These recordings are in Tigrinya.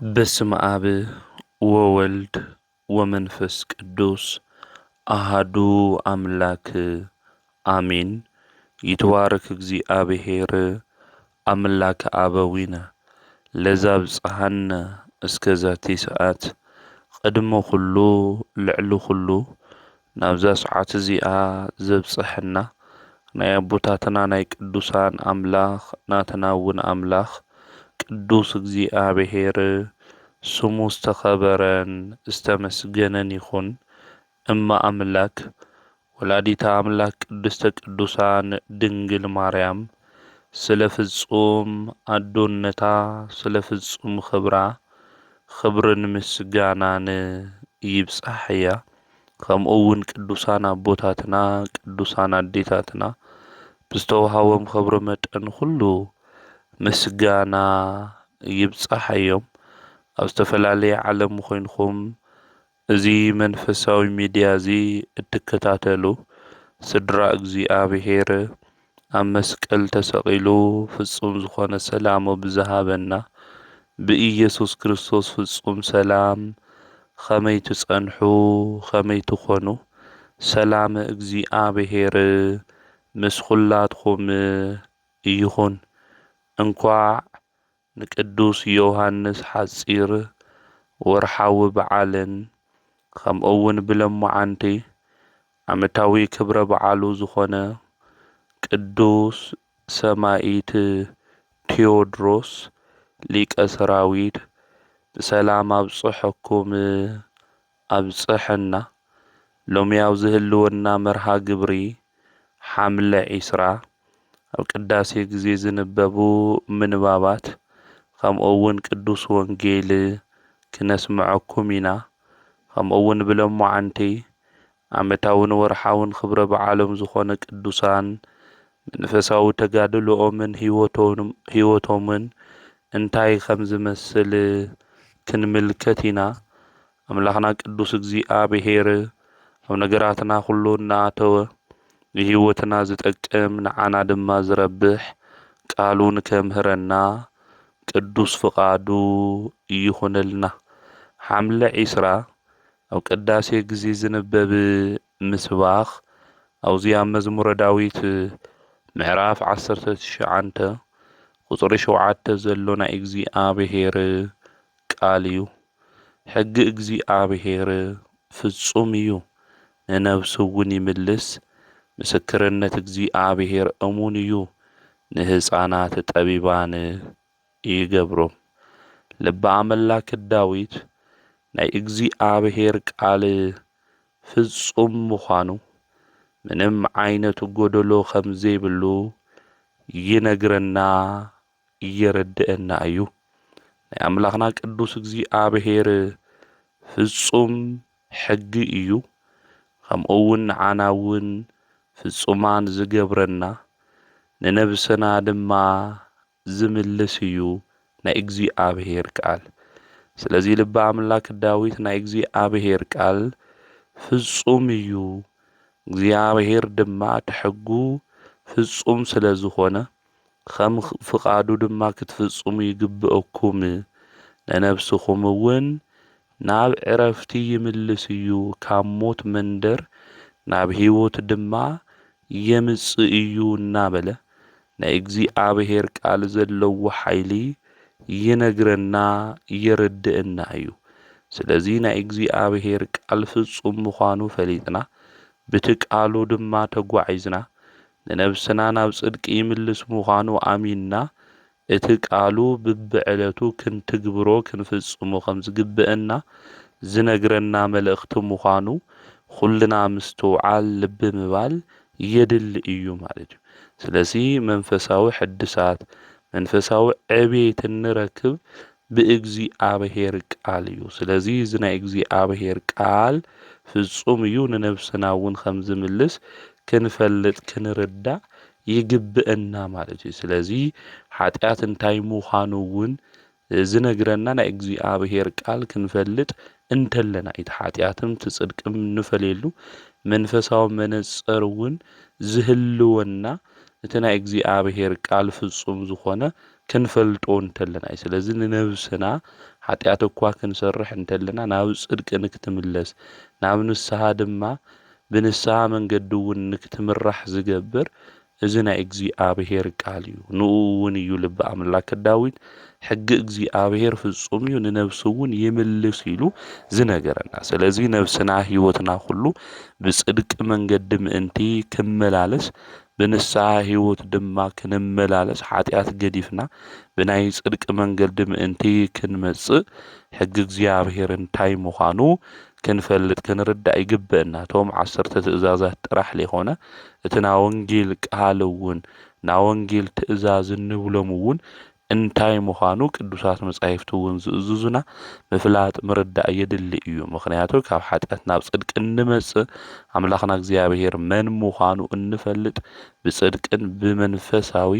በስመ አብ ወወልድ ወመንፈስ ቅዱስ አሃዱ አምላክ አሜን። ይትባረክ እግዚኣብሔር አምላክ አበዊነ ለዛብጽሐነ እስከ ዛቲ ሰዓት። ቅድሚ ኩሉ ልዕሊ ኩሉ ናብዛ ሰዓት እዚኣ ዘብጽሐና ናይ ኣቦታትና ናይ ቅዱሳን ኣምላኽ ናትና እውን ኣምላኽ ቅዱስ እግዚኣብሔር ስሙ ዝተኸበረን ዝተመስገነን ይኹን። እመ ኣምላክ ወላዲተ ኣምላክ ቅድስተ ቅዱሳን ድንግል ማርያም ስለ ፍጹም ኣዶነታ ስለ ፍጹም ክብራ ክብርን ምስጋናን ይብጻሕ እያ። ከምኡ እውን ቅዱሳን ኣቦታትና ቅዱሳን ኣዴታትና ብዝተዋሃቦም ክብሪ መጠን ኩሉ ምስጋና ይብጻሓዮም። ኣብ ዝተፈላለየ ዓለም ኮይንኩም እዚ መንፈሳዊ ሚድያ እዚ እትከታተሉ ስድራ እግዚኣብሔር ኣብ መስቀል ተሰቒሉ ፍጹም ዝኾነ ሰላሙ ብዝሃበና ብኢየሱስ ክርስቶስ ፍጹም ሰላም ከመይ ትጸንሑ ከመይ ትኾኑ ሰላም እግዚኣብሔር ምስ ኩላትኩም ይኹን። እንኳዕ ንቅዱስ ዮሃንስ ሓጺር ወርሓዊ በዓልን ከምኡ እውን ብለማዓንቲ ዓመታዊ ክብረ በዓሉ ዝኾነ ቅዱስ ሰማኢት ቴዎድሮስ ሊቀ ሰራዊት ብሰላም ኣብጽሐኩም ኣብጽሐና። ሎሚ ኣብ ዝህልወና መርሃ ግብሪ ሓምለ ዒስራ ኣብ ቅዳሴ ግዜ ዝንበቡ ምንባባት ከምኡ እውን ቅዱስ ወንጌል ክነስምዐኩም ኢና። ከምኡ እውን ብለማዓንቲ ዓመታውን ወርሓውን ክብረ በዓሎም ዝኾነ ቅዱሳን መንፈሳዊ ተጋድሎኦምን ህይወቶምን እንታይ ከም ዝመስል ክንምልከት ኢና። ኣምላኽና ቅዱስ እግዚኣብሔር ኣብ ነገራትና ኩሉ እናኣተወ ንህይወትና ዝጠቅም ንዓና ድማ ዝረብሕ ቃሉ ንከምህረና ቅዱስ ፍቓዱ ይኹነልና። ሓምለ ዒስራ ኣብ ቅዳሴ ግዜ ዝንበብ ምስባኽ ኣብዚ ኣብ መዝሙረ ዳዊት ምዕራፍ ዓሰርተ ትሽዓተ ቁጽሪ ሸውዓተ ዘሎ ናይ እግዚኣብሔር ቃል እዩ። ሕጊ እግዚኣብሔር ፍጹም እዩ፣ ንነብሱ እውን ይምልስ። ምስክርነት እግዚኣብሔር እሙን እዩ፣ ንህፃናት ጠቢባን ይገብሮም። ልበ ኣመላክ ዳዊት ናይ እግዚኣብሔር ቃል ፍጹም ምዃኑ ምንም ዓይነት ጎደሎ ከም ዘይብሉ ይነግረና የረድእና እዩ። ናይ ኣምላኽና ቅዱስ እግዚኣብሔር ፍጹም ሕጊ እዩ። ከምኡ እውን ንዓና እውን ፍጹማን ዝገብረና ንነብስና ድማ ዝምልስ እዩ ናይ እግዚኣብሔር ቃል። ስለዚ ልበ ኣምላክ ዳዊት ናይ እግዚኣብሔር ቃል ፍጹም እዩ፣ እግዚኣብሔር ድማ እቲ ሕጉ ፍጹም ስለ ዝኾነ ከም ፍቓዱ ድማ ክትፍጽሙ ይግብአኩም፣ ንነብስኹም እውን ናብ ዕረፍቲ ይምልስ እዩ፣ ካብ ሞት መንደር ናብ ህይወት ድማ የምጽእ እዩ እናበለ ናይ እግዚኣብሔር ቃል ዘለዎ ሓይሊ ይነግረና የረድእና እዩ። ስለዚ ናይ እግዚኣብሔር ቃል ፍጹም ምዃኑ ፈሊጥና ብቲ ቃሉ ድማ ተጓዒዝና ንነብስና ናብ ጽድቂ ይምልስ ምዃኑ ኣሚንና እቲ ቃሉ ብብዕለቱ ክንትግብሮ ክንፍጽሞ ከም ዝግብአና ዝነግረና መልእኽቲ ምዃኑ ኩልና ምስትውዓል ልቢ ምባል የድሊ እዩ ማለት እዩ። ስለዚ መንፈሳዊ ሕድሳት መንፈሳዊ ዕቤት እንረክብ ብእግዚኣብሔር ቃል እዩ። ስለዚ እዚ ናይ እግዚኣብሔር ቃል ፍጹም እዩ፣ ንነብስና እውን ከም ዝምልስ ክንፈልጥ ክንርዳእ ይግብእና ማለት እዩ። ስለዚ ሓጢኣት እንታይ ምዃኑ እውን ዝነግረና ናይ እግዚኣብሔር ቃል ክንፈልጥ እንተለና እዩ። እቲ ሓጢኣትን እቲ ጽድቅን እንፈልየሉ መንፈሳዊ መነጸር እውን ዝህልወና እቲ ናይ እግዚኣብሔር ቃል ፍጹም ዝኾነ ክንፈልጦ እንተለና እዩ። ስለዚ ንነብስና ሓጢኣት እኳ ክንሰርሕ እንተለና ናብ ጽድቂ ንክትምለስ፣ ናብ ንስሓ ድማ ብንስሓ መንገዲ እውን ንክትምራሕ ዝገብር እዚ ናይ እግዚኣብሔር ቃል እዩ። ንኡ እውን እዩ ልቢ ኣምላክ ዳዊት ሕጊ እግዚኣብሔር ፍጹም እዩ፣ ንነብሱ እውን ይምልስ ኢሉ ዝነገረና። ስለዚ ነብስና ህይወትና ኩሉ ብጽድቂ መንገዲ ምእንቲ ክመላለስ ብንስሓ ህይወት ድማ ክንመላለስ ሓጢኣት ገዲፍና ብናይ ጽድቂ መንገዲ ምእንቲ ክንመጽእ ሕጊ እግዚኣብሔር እንታይ ምዃኑ ክንፈልጥ ክንርዳእ ይግበእና። እቶም ዓሰርተ ትእዛዛት ጥራሕ ለይኮነ እቲ ናይ ወንጌል ቃል እውን ናይ ወንጌል ትእዛዝ እንብሎም እውን እንታይ ምዃኑ ቅዱሳት መጻሕፍቲ እውን ዝእዝዙና ምፍላጥ ምርዳእ የድሊ እዩ። ምኽንያቱ ካብ ሓጢኣት ናብ ጽድቂ እንመጽእ ኣምላኽና እግዚኣብሔር መን ምዃኑ እንፈልጥ ብጽድቅን ብመንፈሳዊ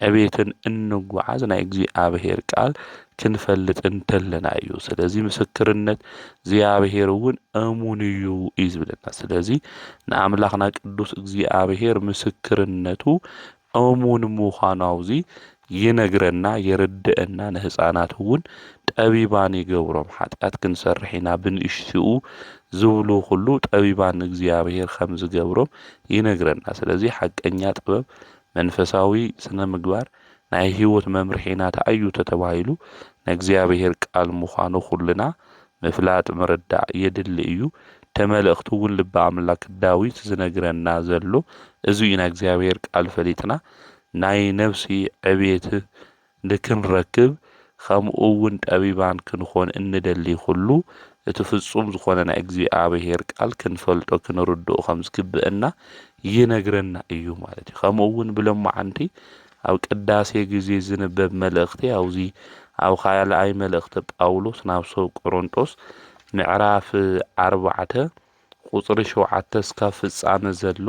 ዕቤትን እንጓዓዝ ናይ እግዚኣብሔር ቃል ክንፈልጥ እንተለና እዩ። ስለዚ ምስክርነት እግዚኣብሔር እውን እሙን እዩ እዩ ዝብለና። ስለዚ ንኣምላኽና ቅዱስ እግዚኣብሔር ምስክርነቱ እሙን ምዃኑ ኣብዚ ይነግረና፣ የርድአና። ንህፃናት እውን ጠቢባን ይገብሮም። ሓጢኣት ክንሰርሕ ኢና ብንእሽትኡ ዝብሉ ኩሉ ጠቢባን እግዚኣብሔር ከም ዝገብሮም ይነግረና። ስለዚ ሓቀኛ ጥበብ መንፈሳዊ ስነ ምግባር ናይ ህይወት መምርሒና ተኣዩ ተተባሂሉ ናይ እግዚኣብሔር ቃል ምዃኑ ኩልና ምፍላጥ ምርዳእ የድሊ እዩ። ተመልእኽቲ እውን ልቢ ኣምላክ ዳዊት ዝነግረና ዘሎ እዚ እዩ። ናይ እግዚኣብሔር ቃል ፈሊጥና ናይ ነፍሲ ዕቤት ንክንረክብ ከምኡ እውን ጠቢባን ክንኾን እንደሊ ኩሉ እቲ ፍጹም ዝኾነ ናይ እግዚኣብሔር ቃል ክንፈልጦ ክንርድኦ ከም ዝግብአና ይነግረና እዩ ማለት እዩ። ከምኡ እውን ብሎማዓንቲ ኣብ ቅዳሴ ግዜ ዝንበብ መልእኽቲ ኣብዚ ኣብ ካልኣይ መልእኽቲ ጳውሎስ ናብ ሰብ ቆሮንጦስ ምዕራፍ ኣርባዕተ ቁጽሪ ሸውዓተ እስካብ ፍጻመ ዘሎ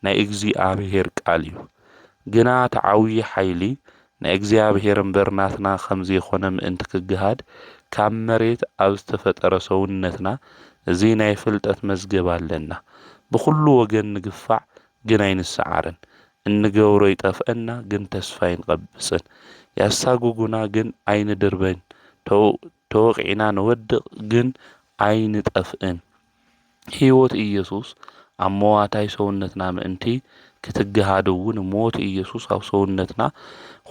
ናይ እግዚኣብሔር ቃል እዩ። ግና እቲ ዓብዪ ሓይሊ ናይ እግዚኣብሔር እምበር ናትና ከም ዘይኮነ ምእንቲ ክግሃድ ካብ መሬት ኣብ ዝተፈጠረ ሰውነትና እዚ ናይ ፍልጠት መዝገብ ኣለና። ብኹሉ ወገን ንግፋዕ ግን ኣይንሰዓርን። እንገብሮ ይጠፍአና ግን ተስፋ ኣይንቐብጽን። ያሳጉጉና ግን ኣይንድርበን። ተወ- ተወቂዕና ንወድቕ ግን ኣይንጠፍእን። ህይወት ኢየሱስ ኣብ መዋታይ ሰውነትና ምእንቲ ክትግሃድ እውን ሞት ኢየሱስ ኣብ ሰውነትና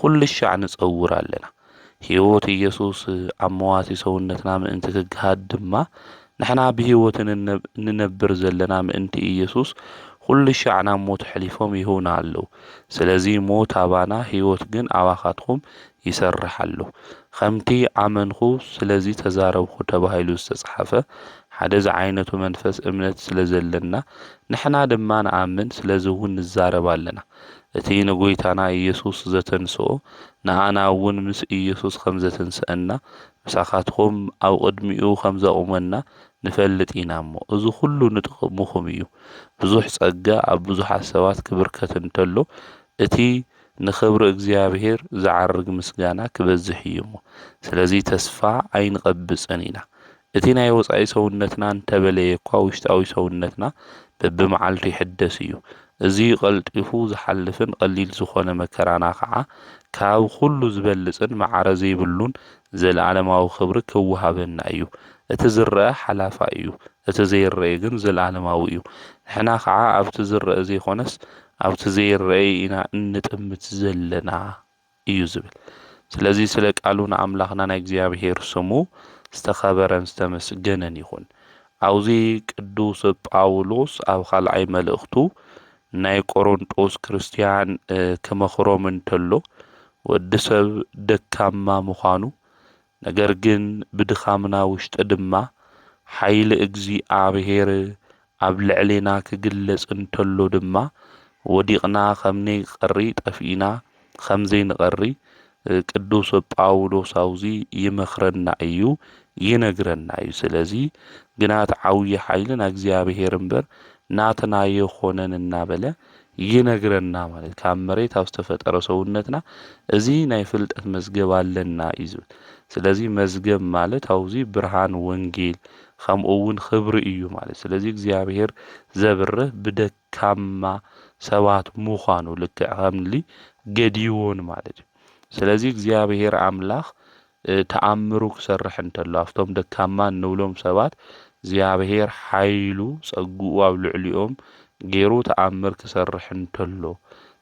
ኩሉ ሻዕ ንጸውር ኣለና። ህይወት ኢየሱስ ኣብ መዋቲ ሰውነትና ምእንቲ ክግሃድ ድማ ንሕና ብህይወት እንነብ- እንነብር ዘለና ምእንቲ ኢየሱስ ኩሉ ሻዕ ናብ ሞት ኣሕሊፎም ይህቡና ኣለዉ። ስለዚ ሞት ኣባና ህይወት ግን ኣባኻትኩም ይሰርሕ ኣሎ። ከምቲ ኣመንኹ ስለዚ ተዛረብኹ ተባሂሉ ዝተጻሕፈ ሓደ ዝዓይነቱ መንፈስ እምነት ስለ ዘለና ንሕና ድማ ንኣምን ስለዚ እውን ንዛረብ ኣለና። እቲ ንጎይታና ኢየሱስ ዘተንስኦ ንኣና እውን ምስ ኢየሱስ ከም ዘተንስአና ምሳኻትኩም ኣብ ቅድሚኡ ከም ዘቑመና ንፈልጥ ኢና እሞ እዚ ኩሉ ንጥቕምኹም እዩ። ብዙሕ ጸጋ ኣብ ብዙሓት ሰባት ክብርከት እንተሎ እቲ ንኽብሪ እግዚኣብሔር ዝዓርግ ምስጋና ክበዝሕ እዩ እሞ ስለዚ ተስፋ ኣይንቐብጽን ኢና። እቲ ናይ ወጻኢ ሰውነትና እንተበለየ እኳ ውሽጣዊ ሰውነትና በብመዓልቱ ይሕደስ እዩ። እዚ ቀልጢፉ ዝሓልፍን ቀሊል ዝኾነ መከራና ኸዓ ካብ ኩሉ ዝበልጽን ማዕረ ዘይብሉን ዘለዓለማዊ ክብሪ ክወሃበና እዩ። እቲ ዝረአ ሓላፋይ እዩ፣ እቲ ዘይረአ ግን ዘለዓለማዊ እዩ። ንሕና ኸዓ ኣብቲ ዝረአ ዘይኮነስ ኣብቲ ዘይረአ ኢና እንጥምት ዘለና እዩ ዝብል። ስለዚ ስለ ቃሉ ንኣምላኽና ናይ እግዚኣብሔር ስሙ ዝተኸበረን ዝተመስገነን ይኹን። ኣብዚ ቅዱስ ጳውሎስ ኣብ ካልኣይ መልእኽቱ ናይ ቆሮንጦስ ክርስትያን ክመኽሮም እንተሎ ወዲ ሰብ ደካማ ምዃኑ ነገር ግን ብድኻምና ውሽጢ ድማ ሓይሊ እግዚኣብሔር ኣብ ልዕሌና ክግለጽ እንተሎ ድማ ወዲቕና ከም ነይቀሪ ጠፊእና ከም ዘይንቐሪ ቅዱስ ጳውሎስ ኣብዚ ይመኽረና እዩ፣ ይነግረና እዩ። ስለዚ ግና እቲ ዓብዪ ሓይሊ ናይ እግዚኣብሔር እምበር ናትና የኾነን እናበለ ይነግረና ማለት ካብ መሬት ኣብ ዝተፈጠረ ሰውነትና እዚ ናይ ፍልጠት መዝገብ ኣለና እዩ ዝብል። ስለዚ መዝገብ ማለት ኣብዚ ብርሃን ወንጌል ከምኡ እውን ክብሪ እዩ ማለት። ስለዚ እግዚኣብሔር ዘብርህ ብደካማ ሰባት ምዃኑ ልክዕ ከምሊ ገዲዎን ማለት እዩ። ስለዚ እግዚኣብሔር ኣምላኽ እ፣ ተኣምሩ ክሰርሕ እንተሎ፣ ኣብቶም ደካማ እንብሎም ሰባት እግዚኣብሔር ሓይሉ፣ ጸግኡ ኣብ ልዕሊኦም ገይሩ ተኣምር ክሰርሕ እንተሎ፣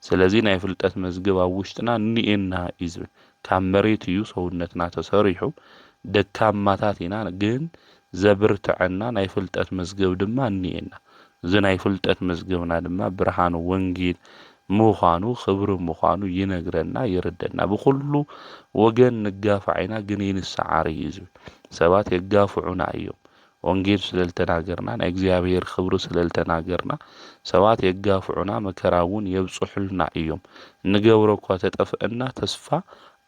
ስለዚ ናይ ፍልጠት መዝገብ ኣብ ውሽጥና እኒኤና እዩ ዝብል። ካብ መሬት እዩ ሰውነትና ተሰሪሑ። ደካማታት ኢና፣ ግን ዘብርትዐና ናይ ፍልጠት መዝገብ ድማ እኒኤና። እዚ ናይ ፍልጠት መዝገብና ድማ ብርሃን ወንጌል ምዃኑ፣ ክብሪ ምዃኑ ይነግረና፣ የረደና። ብኹሉ ወገን ንጋፋዕ ኢና፣ ግን ይንሰዓር እዩ ዝብል። ሰባት የጋፍዑና እዮም። ወንጌል ስለልተናገርና፣ ናይ እግዚኣብሔር ክብሪ ስለልተናገርና፣ ሰባት የጋፍዑና፣ መከራ እውን የብጽሑልና እዮም። እንገብሮ እኳ ተጠፍአና፣ ተስፋ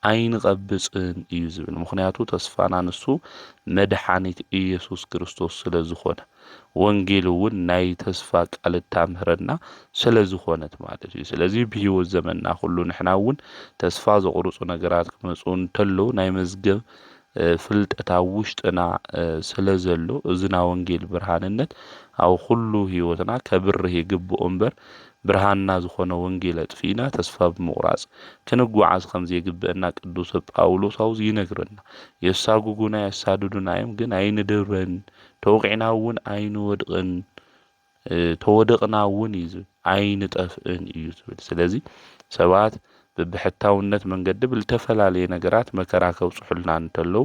ኣይንቐብጽን እዩ ዝብል። ምኽንያቱ ተስፋና ንሱ መድሓኒት ኢየሱስ ክርስቶስ ስለ ዝኾነ፣ ወንጌል እውን ናይ ተስፋ ቃል እታምህረና ስለ ዝኾነት ማለት እዩ። ስለዚ ብህይወት ዘመንና ኩሉ ንሕና እውን ተስፋ ዘቑርጹ ነገራት ክመጹ እንተለዉ ናይ መዝገብ፣ እ፣ ፍልጠት ኣብ ውሽጥና፣ እ፣ ስለ ዘሎ እዚ ናይ ወንጌል ብርሃንነት ኣብ ኩሉ ህይወትና ከብርህ ይግብኦ እምበር ብርሃንና ዝኾነ ወንጌል ኣጥፊእና ተስፋ ብምቑራጽ ክንጓዓዝ ከም ዘይግብአና ቅዱስ ጳውሎስ ኣብዚ ይነግረና። የሳጉጉና የሳድዱና እዮም፣ ግን ኣይንደብረን፣ ተወቒዕና እውን ኣይንወድቕን፣ እ፣ ተወደቕና እውን እዩ ዝብል፣ ኣይንጠፍእን እዩ ዝብል። ስለዚ ሰባት ብብሕታውነት መንገዲ ብልተፈላለየ ነገራት መከራ ከብጽሑልና እንተለዉ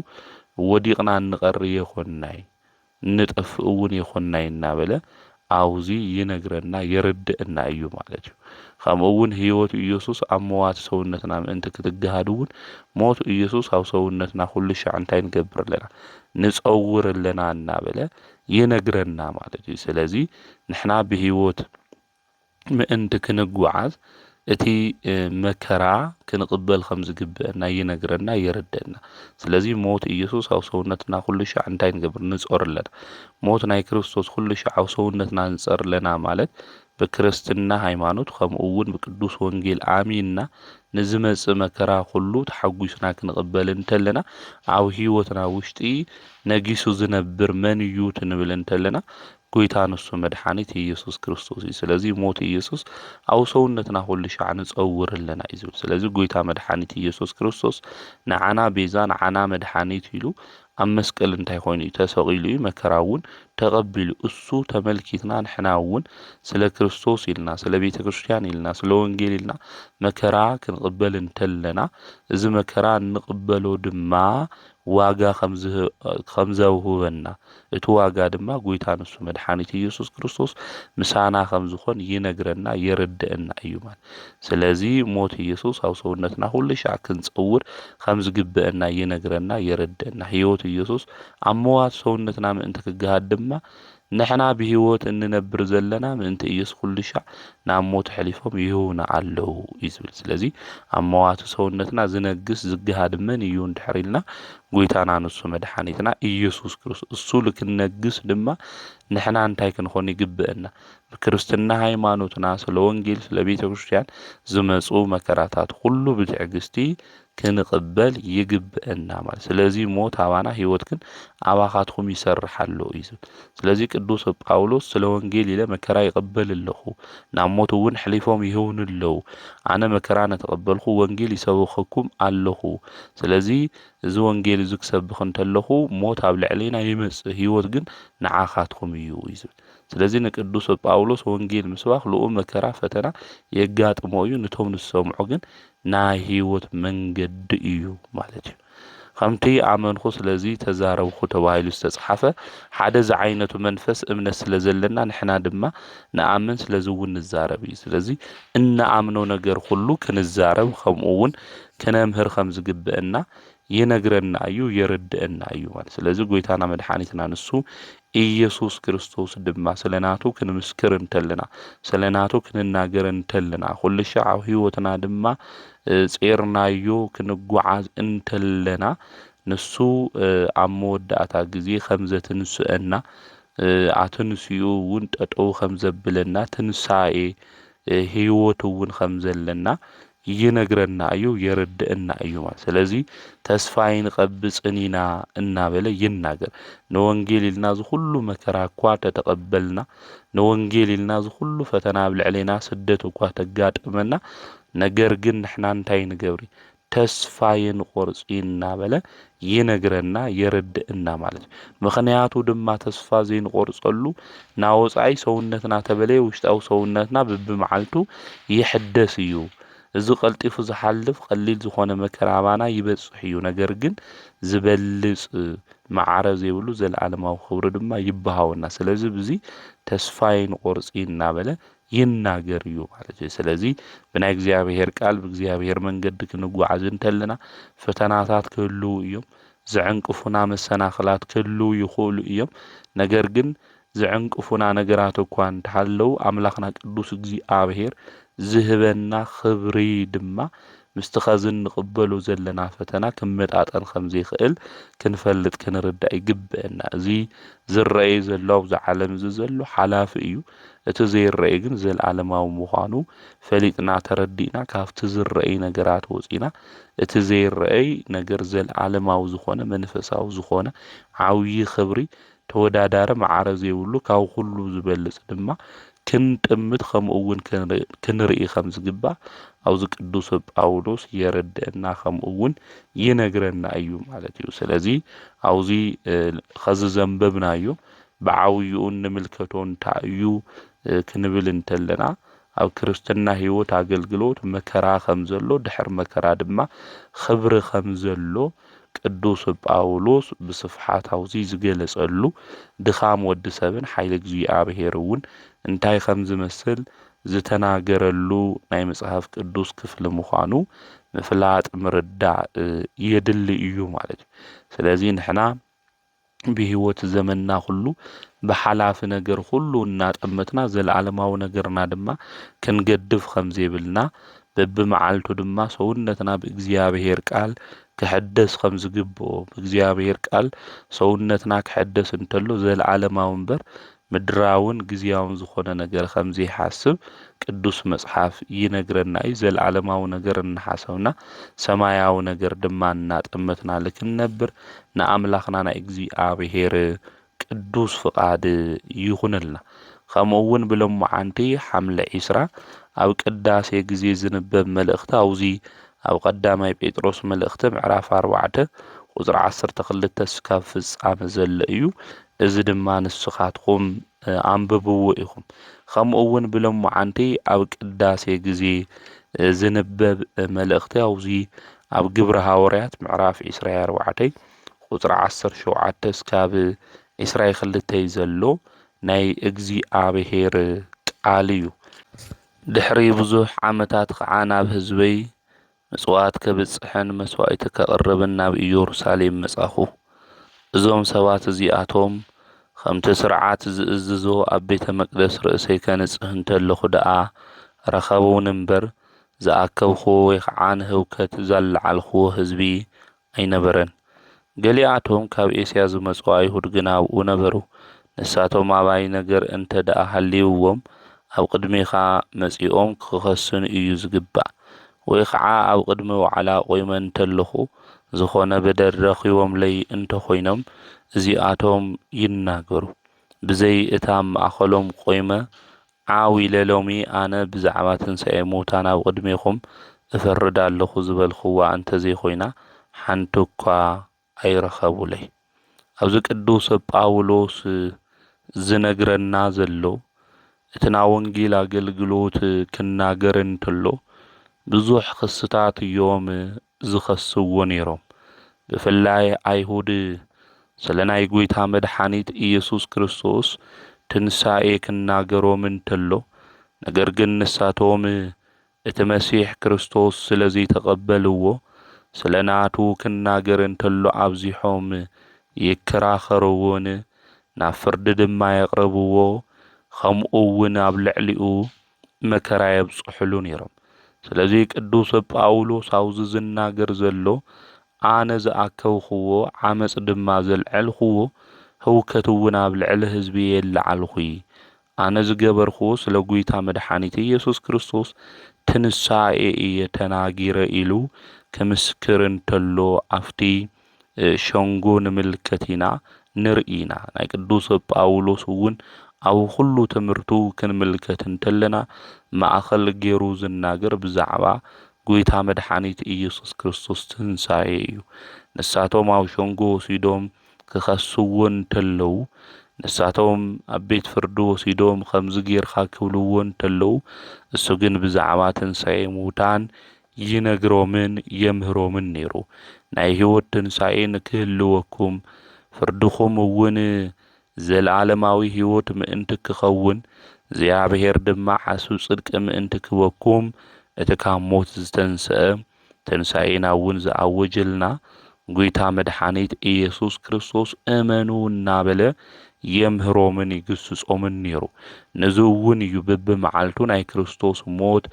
ወዲቕና እንቐሪ የኾንናይ፣ እንጠፍእ እውን የኾንናይ እናበለ ኣብዚ ይነግረና የረድእና እዩ ማለት እዩ። ከምኡ እውን ህይወት ኢየሱስ ኣብ መዋቲ ሰውነትና ምእንቲ ክትገሃድ እውን ሞት ኢየሱስ ኣብ ሰውነትና ኩሉ ሻዕ እንታይ ንገብር ኣለና? ንጸውር ኣለና እናበለ ይነግረና ማለት እዩ። ስለዚ ንሕና ብህይወት ምእንቲ ክንጓዓዝ እቲ፣ እ፣ መከራ ክንቕበል ከም ዝግብአና ይነግረና፣ የረደና። ስለዚ ሞት ኢየሱስ ኣብ ሰውነትና ኩሉ ሻዕ እንታይ ንገብር? ንጾር ኣለና። ሞት ናይ ክርስቶስ ኩሉ ሻዕ ኣብ ሰውነትና ንጸር ኣለና ማለት ብክርስትና ሃይማኖት ከምኡ እውን ብቅዱስ ወንጌል ኣሚንና ንዝመጽእ መከራ ኩሉ ተሓጒስና ክንቕበል እንተለና ኣብ ህይወትና ውሽጢ ነጊሱ ዝነብር መን እዩ ትንብል እንተለና ጎይታ ንሱ መድሓኒት ኢየሱስ ክርስቶስ እዩ። ስለዚ ሞት ኢየሱስ ኣብ ሰውነትና ኩሉ ሻዕ ንጸውር ኣለና እዩ ዝብል። ስለዚ ጎይታ መድሓኒት ኢየሱስ ክርስቶስ ንዓና ቤዛ፣ ንዓና መድሓኒት ኢሉ ኣብ መስቀል እንታይ ኮይኑ እዩ? ተሰቒሉ እዩ፣ መከራ እውን ተቐቢሉ። እሱ ተመልኪትና ንሕና እውን ስለ ክርስቶስ ኢልና፣ ስለ ቤተ ክርስቲያን ኢልና፣ ስለ ወንጌል ኢልና መከራ ክንቕበል እንተለና፣ እዚ መከራ እንቕበሎ ድማ ዋጋ ከም ዝህ-፣ ከም ዘውህበና፣ እቲ ዋጋ ድማ ጎይታ ንሱ መድሓኒት ኢየሱስ ክርስቶስ ምሳና ከም ዝኾን ይነግረና፣ የረድእና እዩ ማለት። ስለዚ ሞት ኢየሱስ ኣብ ሰውነትና ኩሉ ሻዕ ክንጸውር ከም ዝግብአና ይነግረና፣ የረድእና። ህይወት ኢየሱስ ኣብ መዋቲ ሰውነትና ምእንቲ ክገሃድ ድማ ንሕና ብህይወት እንነብር ዘለና ምእንቲ ኢየሱስ ኩሉ ሻዕ ናብ ሞት ኣሕሊፎም ይህቡና ኣለዉ እዩ ዝብል። ስለዚ ኣብ መዋቲ ሰውነትና ዝነግስ ዝገሃድ መን እዩ እንድሕር ኢልና ጎይታና ንሱ መድሓኒትና ኢየሱስ ክርስቶስ። እሱ ልክነግስ ድማ ንሕና እንታይ ክንኾን ይግብአና? ብክርስትና ሃይማኖትና ስለ ወንጌል ስለ ቤተ ክርስቲያን ዝመጹ መከራታት ኩሉ ብትዕግስቲ ክንቕበል ይግብአና ማለት። ስለዚ ሞት ኣባና ህይወት ግን ኣባኻትኩም ይሰርሕ ኣሎ እዩ ዝብል። ስለዚ ቅዱስ ጳውሎስ ስለ ወንጌል ኢለ መከራ ይቕበል ኣለኹ፣ ናብ ሞት እውን ሕሊፎም ይህውኑ ኣለዉ። ኣነ መከራ ነተቐበልኩ ወንጌል ይሰብኸኩም ኣለኹ። ስለዚ እዚ ወንጌል እዚ ክሰብኽ እንተለኹ ሞት ኣብ ልዕሌና ይመጽእ፣ ህይወት ግን ንዓኻትኩም እዩ እዩ ዝብል። ስለዚ ንቅዱስ ጳውሎስ ወንጌል ምስባኽ ልኡ መከራ ፈተና የጋጥሞ እዩ፣ ንቶም ዝሰምዑ ግን ናይ ህይወት መንገዲ እዩ ማለት እዩ። ከምቲ ኣመንኹ ስለዚ ተዛረብኹ ተባሂሉ ዝተጽሓፈ ሓደ ዝዓይነቱ መንፈስ እምነት ስለ ዘለና ንሕና ድማ ንኣምን ስለዚ እውን ንዛረብ እዩ። ስለዚ እንኣምኖ ነገር ኩሉ ክንዛረብ ከምኡ እውን ክነምህር ከም ዝግብአና ይነግረና እዩ፣ የረድእና እዩ ማለት። ስለዚ ጎይታና መድሓኒትና ንሱ ኢየሱስ ክርስቶስ ድማ ስለ ናቱ ክንምስክር እንተለና፣ ስለ ናቱ ክንናገር እንተለና፣ ኩሉ ሻዕ ኣብ ህይወትና ድማ፣ እ፣ ጼርናዮ ክንጓዓዝ እንተለና፣ ንሱ፣ እ፣ ኣብ መወዳእታ ግዜ ከም ዘትንስአና፣ እ፣ ኣትንስኡ እውን ጠጠው ከም ዘብለና፣ ትንሳኤ፣ እ፣ ህይወት እውን ከም ዘለና ይነግረና እዩ፣ የረድእና እዩ ማለት። ስለዚ ተስፋ ኣይንቐብጽን ኢና እናበለ ይናገር። ንወንጌል ኢልና እዚ ኩሉ መከራ እኳ ተተቐበልና፣ ንወንጌል ኢልና እዚ ኩሉ ፈተና ኣብ ልዕሌና ስደት እኳ ተጋጠመና፣ ነገር ግን ንሕና እንታይ ንገብሪ? ተስፋ የንቆርጽ እናበለ ይነግረና የረድእና ማለት እዩ። ምኽንያቱ ድማ ተስፋ ዘይንቆርጸሉ ናወጻኢ ሰውነትና ተበለየ ውሽጣዊ ሰውነትና ብብመዓልቱ ይሕደስ እዩ። እዚ ቀልጢፉ ዝሓልፍ ቀሊል ዝኾነ መከራ ኣባና ይበጽሕ እዩ። ነገር ግን ዝበልጽ ማዕረ ዘይብሉ ዘለዓለማዊ ክብሪ ድማ ይበሃወና። ስለዚ ብዚ ተስፋ ይንቆርጽ እናበለ ይናገር እዩ ማለት እዩ። ስለዚ ብናይ እግዚኣብሔር ቃል ብእግዚኣብሔር መንገዲ ክንጓዓዝ እንተለና ፈተናታት ክህልዉ እዮም። ዘዕንቅፉና መሰናኽላት ክህልዉ ይኽእሉ እዮም። ነገር ግን ዘዕንቅፉና ነገራት እኳ እንተሃለዉ ኣምላኽና ቅዱስ እግዚኣብሔር ዝህበና ክብሪ ድማ ምስቲ ኸዚ እንቕበሎ ዘለና ፈተና ክመጣጠን ከም ዘይኽእል ክንፈልጥ ክንርዳእ ይግብአና። እዚ ዝረአይ ዘሎ ኣብዚ ዓለም እዚ ዘሎ ሓላፊ እዩ። እቲ ዘይረአይ ግን ዘለዓለማዊ ምዃኑ ፈሊጥና ተረዲእና ካብቲ ዝረአይ ነገራት ወፂና እቲ ዘይረአይ ነገር ዘለዓለማዊ ዝኾነ መንፈሳዊ ዝኾነ ዓብዪ ክብሪ ተወዳዳሪ ማዕረ ዘይብሉ ካብ ኩሉ ዝበልጽ ድማ ክንጥምት ከምኡ እውን ክንርኢ ከም ዝግባእ ኣብዚ ቅዱስ ጳውሎስ የረድአና ከምኡ እውን ይነግረና እዩ ማለት እዩ። ስለዚ ኣብዚ ኸዚ ዘንበብናዮ ብዓብይኡ እንምልከቶ እንታይ እዩ ክንብል እንተለና ኣብ ክርስትና ህይወት ኣገልግሎት መከራ ከም ዘሎ ድሕር መከራ ድማ ኽብሪ ከም ዘሎ ቅዱስ ጳውሎስ ብስፍሓት ኣብዚ ዝገለጸሉ ድኻም ወዲ ሰብን ሓይሊ እግዚኣብሔር እውን እንታይ ከም ዝመስል ዝተናገረሉ ናይ መጽሓፍ ቅዱስ ክፍሊ ምዃኑ ምፍላጥ ምርዳእ የድሊ እዩ ማለት እዩ። ስለዚ ንሕና ብህይወት ዘመንና ኩሉ ብሓላፊ ነገር ኩሉ እናጠመትና ዘለዓለማዊ ነገርና ድማ ክንገድፍ ከም ዘይብልና በብመዓልቱ ድማ ሰውነትና ብእግዚኣብሔር ቃል ክሕደስ ከም ዝግብኦ ብእግዚኣብሔር ቃል ሰውነትና ክሕደስ እንተሎ ዘለዓለማዊ እምበር ምድራውን ግዝያውን ዝኾነ ነገር ከም ዘይሓስብ ቅዱስ መጽሓፍ ይነግረና እዩ። ዘለዓለማዊ ነገር እናሓሰብና ሰማያዊ ነገር ድማ እናጠመትና ልክንነብር ንኣምላኽና ናይ እግዚኣብሔር ቅዱስ ፍቓድ ይኹነልና። ከምኡ እውን ብሎማዓንቲ ሓምለ ዒስራ ኣብ ቅዳሴ ግዜ ዝንበብ መልእኽቲ ኣውዚ ኣብ ቀዳማይ ጴጥሮስ መልእኽቲ ምዕራፍ ኣርባዕተ ቁጽሪ ዓሰርተ ክልተ እስካብ ፍጻመ ዘሎ እዩ። እዚ ድማ ንስኻትኩም ኣንብብዎ ኢኹም። ከምኡ እውን ብሎማዓንቲ ኣብ ቅዳሴ ግዜ ዝንበብ መልእኽቲ ኣውዚ ኣብ ግብሪ ሃዋርያት ምዕራፍ ዒስራ ኣርባዕተ ቁጽሪ ዓሰርተ ሸውዓተ እስካብ ዒስራ ክልተ ዘሎ ናይ እግዚኣብሔር ቃል እዩ። ድሕሪ ብዙሕ ዓመታት ኸዓ ናብ ህዝበይ ምጽዋት ከብጽሕን መስዋእቲ ከቕርብን ናብ ኢየሩሳሌም መጻኹ። እዞም ሰባት እዚኣቶም ከምቲ ስርዓት ዝእዝዞ ኣብ ቤተ መቅደስ ርእሰይ ከንጽህ እንተለኹ ደኣ ረኸቡኒ እምበር ዝኣከብክዎ ወይ ኸዓ ንህውከት ዘለዓልክዎ ህዝቢ ኣይነበረን። ገሊኣቶም ካብ ኤስያ ዝመጹ ኣይሁድ ግና ኣብኡ ነበሩ። ንሳቶም ኣባይ ነገር እንተ ደኣ ሃልይዎም ኣብ ቅድሜኻ መጺኦም ክኸሱኒ እዩ ዝግባእ። ወይ ኸዓ ኣብ ቅድሚ ዋዕላ ቆይመ እንተለኹ ዝኾነ በደል ረኺቦምለይ እንተኾይኖም እዚኣቶም ይናገሩ። ብዘይ እታ ኣብ ማእኸሎም ቆይመ ዓው ኢለ ሎሚ ኣነ ብዛዕባ ትንሳኤ ሙታን ኣብ ቅድሜኹም እፈርድ ኣለኹ ዝበልኽዋ እንተዘይኮይና ሓንቲ እኳ ኣይረኸቡለይ። ኣብዚ ቅዱስ ጳውሎስ ዝነግረና ዘሎ እቲ ናይ ወንጌል ኣገልግሎት ክናገር እንተሎ ብዙሕ ክስታት እዮም ዝኸስዎ ነይሮም። ብፍላይ ኣይሁድ ስለ ናይ ጎይታ መድሓኒት ኢየሱስ ክርስቶስ ትንሳኤ ክናገሮም እንተሎ ነገር ግን ንሳቶም እቲ መሲሕ ክርስቶስ ስለ ዘይተቐበልዎ ስለ ናቱ ክናገር እንተሎ ኣብዚሖም ይከራኸርዎን ናብ ፍርዲ ድማ የቕርብዎ፣ ከምኡ እውን ኣብ ልዕሊኡ መከራ የብጽሕሉ ነይሮም። ስለዚ ቅዱስ ጳውሎስ ኣብዚ ዝናገር ዘሎ ኣነ ዝኣከብኽዎ ዓመፅ ድማ ዘልዐልኽዎ ህውከት እውን ኣብ ልዕሊ ህዝቢ የለዓልኹ። ኣነ ዝገበርክዎ ስለ ጐይታ መድሓኒት ኢየሱስ ክርስቶስ ትንሳኤ እየ ተናጊረ ኢሉ ክምስክር እንተሎ ኣብቲ ሸንጎ ንምልከት ኢና ንርኢ ኢና። ናይ ቅዱስ ጳውሎስ እውን ኣብ ኩሉ ትምህርቱ ክንምልከት እንተለና ማእኸል ገይሩ ዝናገር ብዛዕባ ጎይታ መድሓኒት ኢየሱስ ክርስቶስ ትንሳኤ እዩ። ንሳቶም ኣብ ሸንጎ ወሲዶም ክኸስዎ እንተለዉ፣ ንሳቶም ኣብ ቤት ፍርዲ ወሲዶም ከምዚ ጌርካ ክብልዎ እንተለዉ፣ እሱ ግን ብዛዕባ ትንሳኤ ሙታን ይነግሮምን የምህሮምን ነይሩ። ናይ ህይወት ትንሳኤ ንክህልወኩም፣ ፍርድኹም እውን ዘለዓለማዊ ህይወት ምእንቲ ክኸውን፣ እግዚኣብሔር ድማ ሓስብ ጽድቂ ምእንቲ ክበኩም፣ እቲ ካብ ሞት ዝተንስአ፣ ትንሳኤና እውን ዝኣወጀልና ጎይታ መድሓኒት ኢየሱስ ክርስቶስ እመኑ እናበለ የምህሮምን ይግስጾምን ነይሩ። ነዚ እውን እዩ በብመዓልቱ ናይ ክርስቶስ ሞት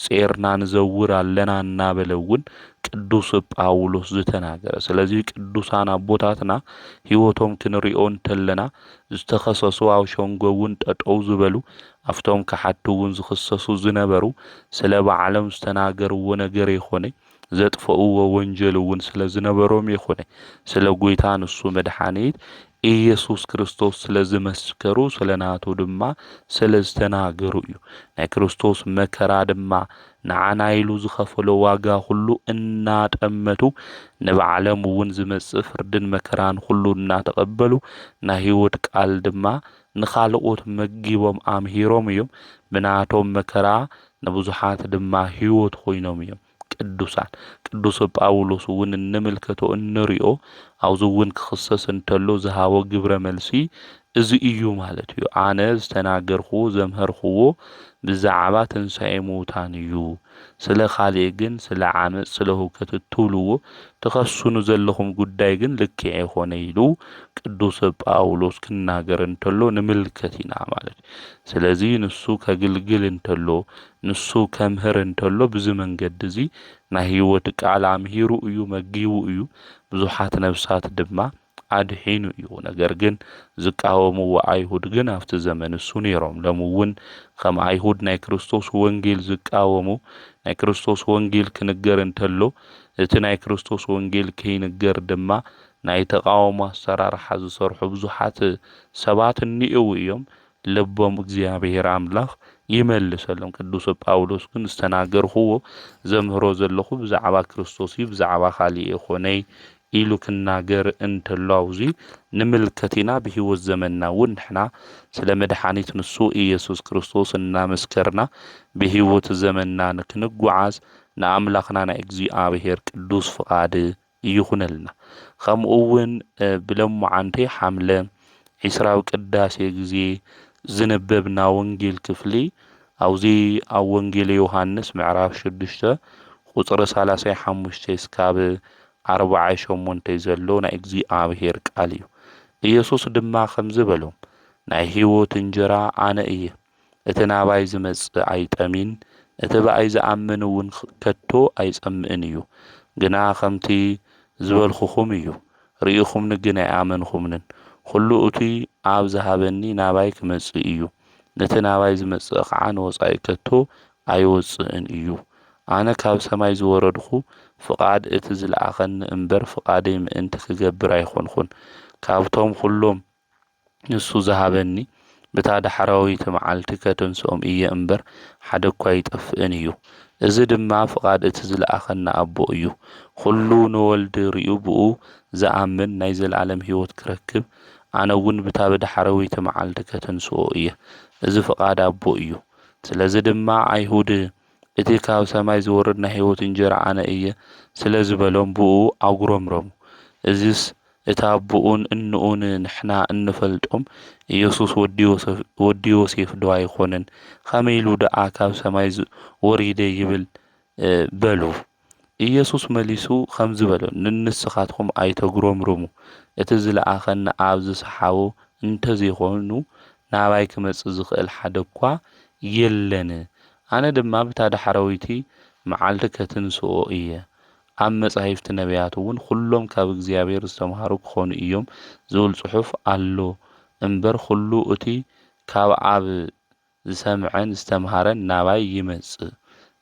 ጼርና ንዘውር ኣለና እናበለ እውን ቅዱስ ጳውሎስ ዝተናገረ። ስለዚ ቅዱሳን ኣቦታትና ህይወቶም ክንሪኦ እንተለና ዝተኸሰሱ ኣብ ሸንጎ እውን ጠጠው ዝበሉ ኣብቶም ክሓቱ እውን ዝኽሰሱ ዝነበሩ ስለ ባዕሎም ዝተናገርዎ ነገር ይኾነ ዘጥፈእዎ ወንጀል እውን ስለ ዝነበሮም ይኾነ ስለ ጎይታ ንሱ መድሓኒት ኢየሱስ ክርስቶስ ስለ ዝመስከሩ ስለ ናቱ ድማ ስለ ዝተናገሩ እዩ። ናይ ክርስቶስ መከራ ድማ ንዓና ኢሉ ዝኸፈሎ ዋጋ ኩሉ እናጠመቱ ንባዕሎም እውን ዝመጽእ ፍርድን መከራን ኩሉ እናተቐበሉ ናይ ህይወት ቃል ድማ ንኻልኦት መጊቦም ኣምሂሮም እዮም። ብናቶም መከራ ንብዙሓት ድማ ህይወት ኮይኖም እዮም። ቅዱሳን ቅዱስ ጳውሎስ እውን እንምልከቶ እንሪኦ ኣብዚ እውን ክኽሰስ እንተሎ ዝሃቦ ግብረ መልሲ እዚ እዩ ማለት እዩ። ኣነ ዝተናገርክዎ ዘምሀርክዎ ብዛዕባ ትንሳኤ ምውታን እዩ። ስለ ካልእ ግን ስለ ዓመፅ ስለ ህውከት እትብልዎ ትኸሱኑ ዘለኹም ጉዳይ ግን ልክዕ ይኾነ ኢሉ ቅዱስ ጳውሎስ ክናገር እንተሎ ንምልከት ኢና ማለት እዩ። ስለዚ ንሱ ከግልግል እንተሎ ንሱ ከምህር እንተሎ ብዚ መንገዲ እዚ ናይ ህይወት ቃል ኣምሂሩ እዩ መጊቡ እዩ። ብዙሓት ነብሳት ድማ ኣድሒኑ እዩ። ነገር ግን ዝቃወምዎ ኣይሁድ ግን ኣብቲ ዘመን እሱ ነይሮም። ሎሚ እውን ከም ኣይሁድ ናይ ክርስቶስ ወንጌል ዝቃወሙ ናይ ክርስቶስ ወንጌል ክንገር እንተሎ እቲ ናይ ክርስቶስ ወንጌል ከይንገር ድማ ናይ ተቃውሞ ኣሰራርሓ ዝሰርሑ ብዙሓት ሰባት እኒኤው እዮም። ልቦም እግዚኣብሔር ኣምላኽ ይመልሰሎም። ቅዱስ ጳውሎስ ግን ዝተናገርኽዎ ዘምህሮ ዘለኹ ብዛዕባ ክርስቶስ እዩ፣ ብዛዕባ ካልእ የኾነይ ኢሉ ክናገር እንተሎ ኣብዚ ንምልከት ኢና። ብህይወት ዘመንና እውን ንሕና ስለ መድሓኒት ንሱ ኢየሱስ ክርስቶስ እናመስከርና ብህይወት ዘመንና ንክንጓዓዝ ንኣምላኽና ናይ እግዚኣብሔር ቅዱስ ፍቓድ ይኹነልና። ከምኡ እውን ብለሞዓንቲ ሓምለ ዒስራዊ ቅዳሴ ግዜ ዝንበብና ወንጌል ክፍሊ ኣብዚ ኣብ ወንጌል ዮሃንስ ምዕራፍ ሽዱሽተ ቁፅሪ ሰላሳይ ሓሙሽተ እስካብ ኣርባዓይ ሸሞንተ ዘሎ ናይ እግዚኣብሔር ቃል እዩ። ኢየሱስ ድማ ከምዚ በሎም፣ ናይ ህይወት እንጀራ ኣነ እየ። እቲ ናባይ ዝመጽእ ኣይጠሚን፣ እቲ ብኣይ ዝኣምን እውን ከቶ ኣይጸምእን እዩ። ግና ከምቲ ዝበልኹኹም እዩ፣ ርኢኹምኒ ግን ኣይኣመንኹምንን። ኩሉ እቲ ኣብ ዝሃበኒ ናባይ ክመጽእ እዩ። ነቲ ናባይ ዝመጽእ ኸዓ ንወጻኢ ከቶ ኣይወጽእን እዩ። ኣነ ካብ ሰማይ ዝወረድኹ ፍቓድ እቲ ዝለኣኸኒ እምበር ፍቓደይ ምእንቲ ክገብር ኣይኾንኹን። ካብቶም ኩሎም ንሱ ዝሃበኒ፣ ብታ ዳሕራወይቲ መዓልቲ ከተንስኦም እየ እምበር፣ ሓደ እኳ ኣይጠፍእን እዩ። እዚ ድማ ፍቓድ እቲ ዝለኣኸኒ ኣቦ እዩ። ኹሉ ንወልዲ ርእዩ ብኡ ዝኣምን ናይ ዘለኣለም ህይወት ክረክብ፣ ኣነ እውን ብታ ብዳሕራወይቲ መዓልቲ ከተንስኦ እየ። እዚ ፍቓድ ኣቦ እዩ። ስለዚ ድማ ኣይሁድ እቲ ካብ ሰማይ ዝወርድ ናይ ህይወት እንጀራ ኣነ እየ ስለ ዝበሎም ብኡ ኣጉረምረሙ። እዚስ እታ ኣቦኡን እንኡን ንሕና እንፈልጦም ኢየሱስ ወዲ ዮሴፍ ወዲ ዮሴፍ ዶ ኣይኮነን? ከመይ ኢሉ ደኣ ካብ ሰማይ ዝ- ወሪደ ይብል? እ፣ በሉ። ኢየሱስ መሊሱ ከምዚ በሎ፣ ንንስኻትኩም ኣይተጉረምርሙ። እቲ ዝለኣኸኒ ኣብ ዝሰሓቦ እንተዘይኮይኑ ናባይ ክመጽእ ዝኽእል ሓደ እኳ የለን። ኣነ ድማ ብታ ዳሕረወይቲ መዓልቲ ከትንስኦ እየ። ኣብ መጻሕፍቲ ነቢያት እውን ኩሎም ካብ እግዚኣብሔር ዝተምሃሩ ክኾኑ እዮም ዝብል ጽሑፍ ኣሎ እምበር ኩሉ እቲ ካብ ኣብ ዝሰምዐን ዝተምሃረን ናባይ ይመጽእ።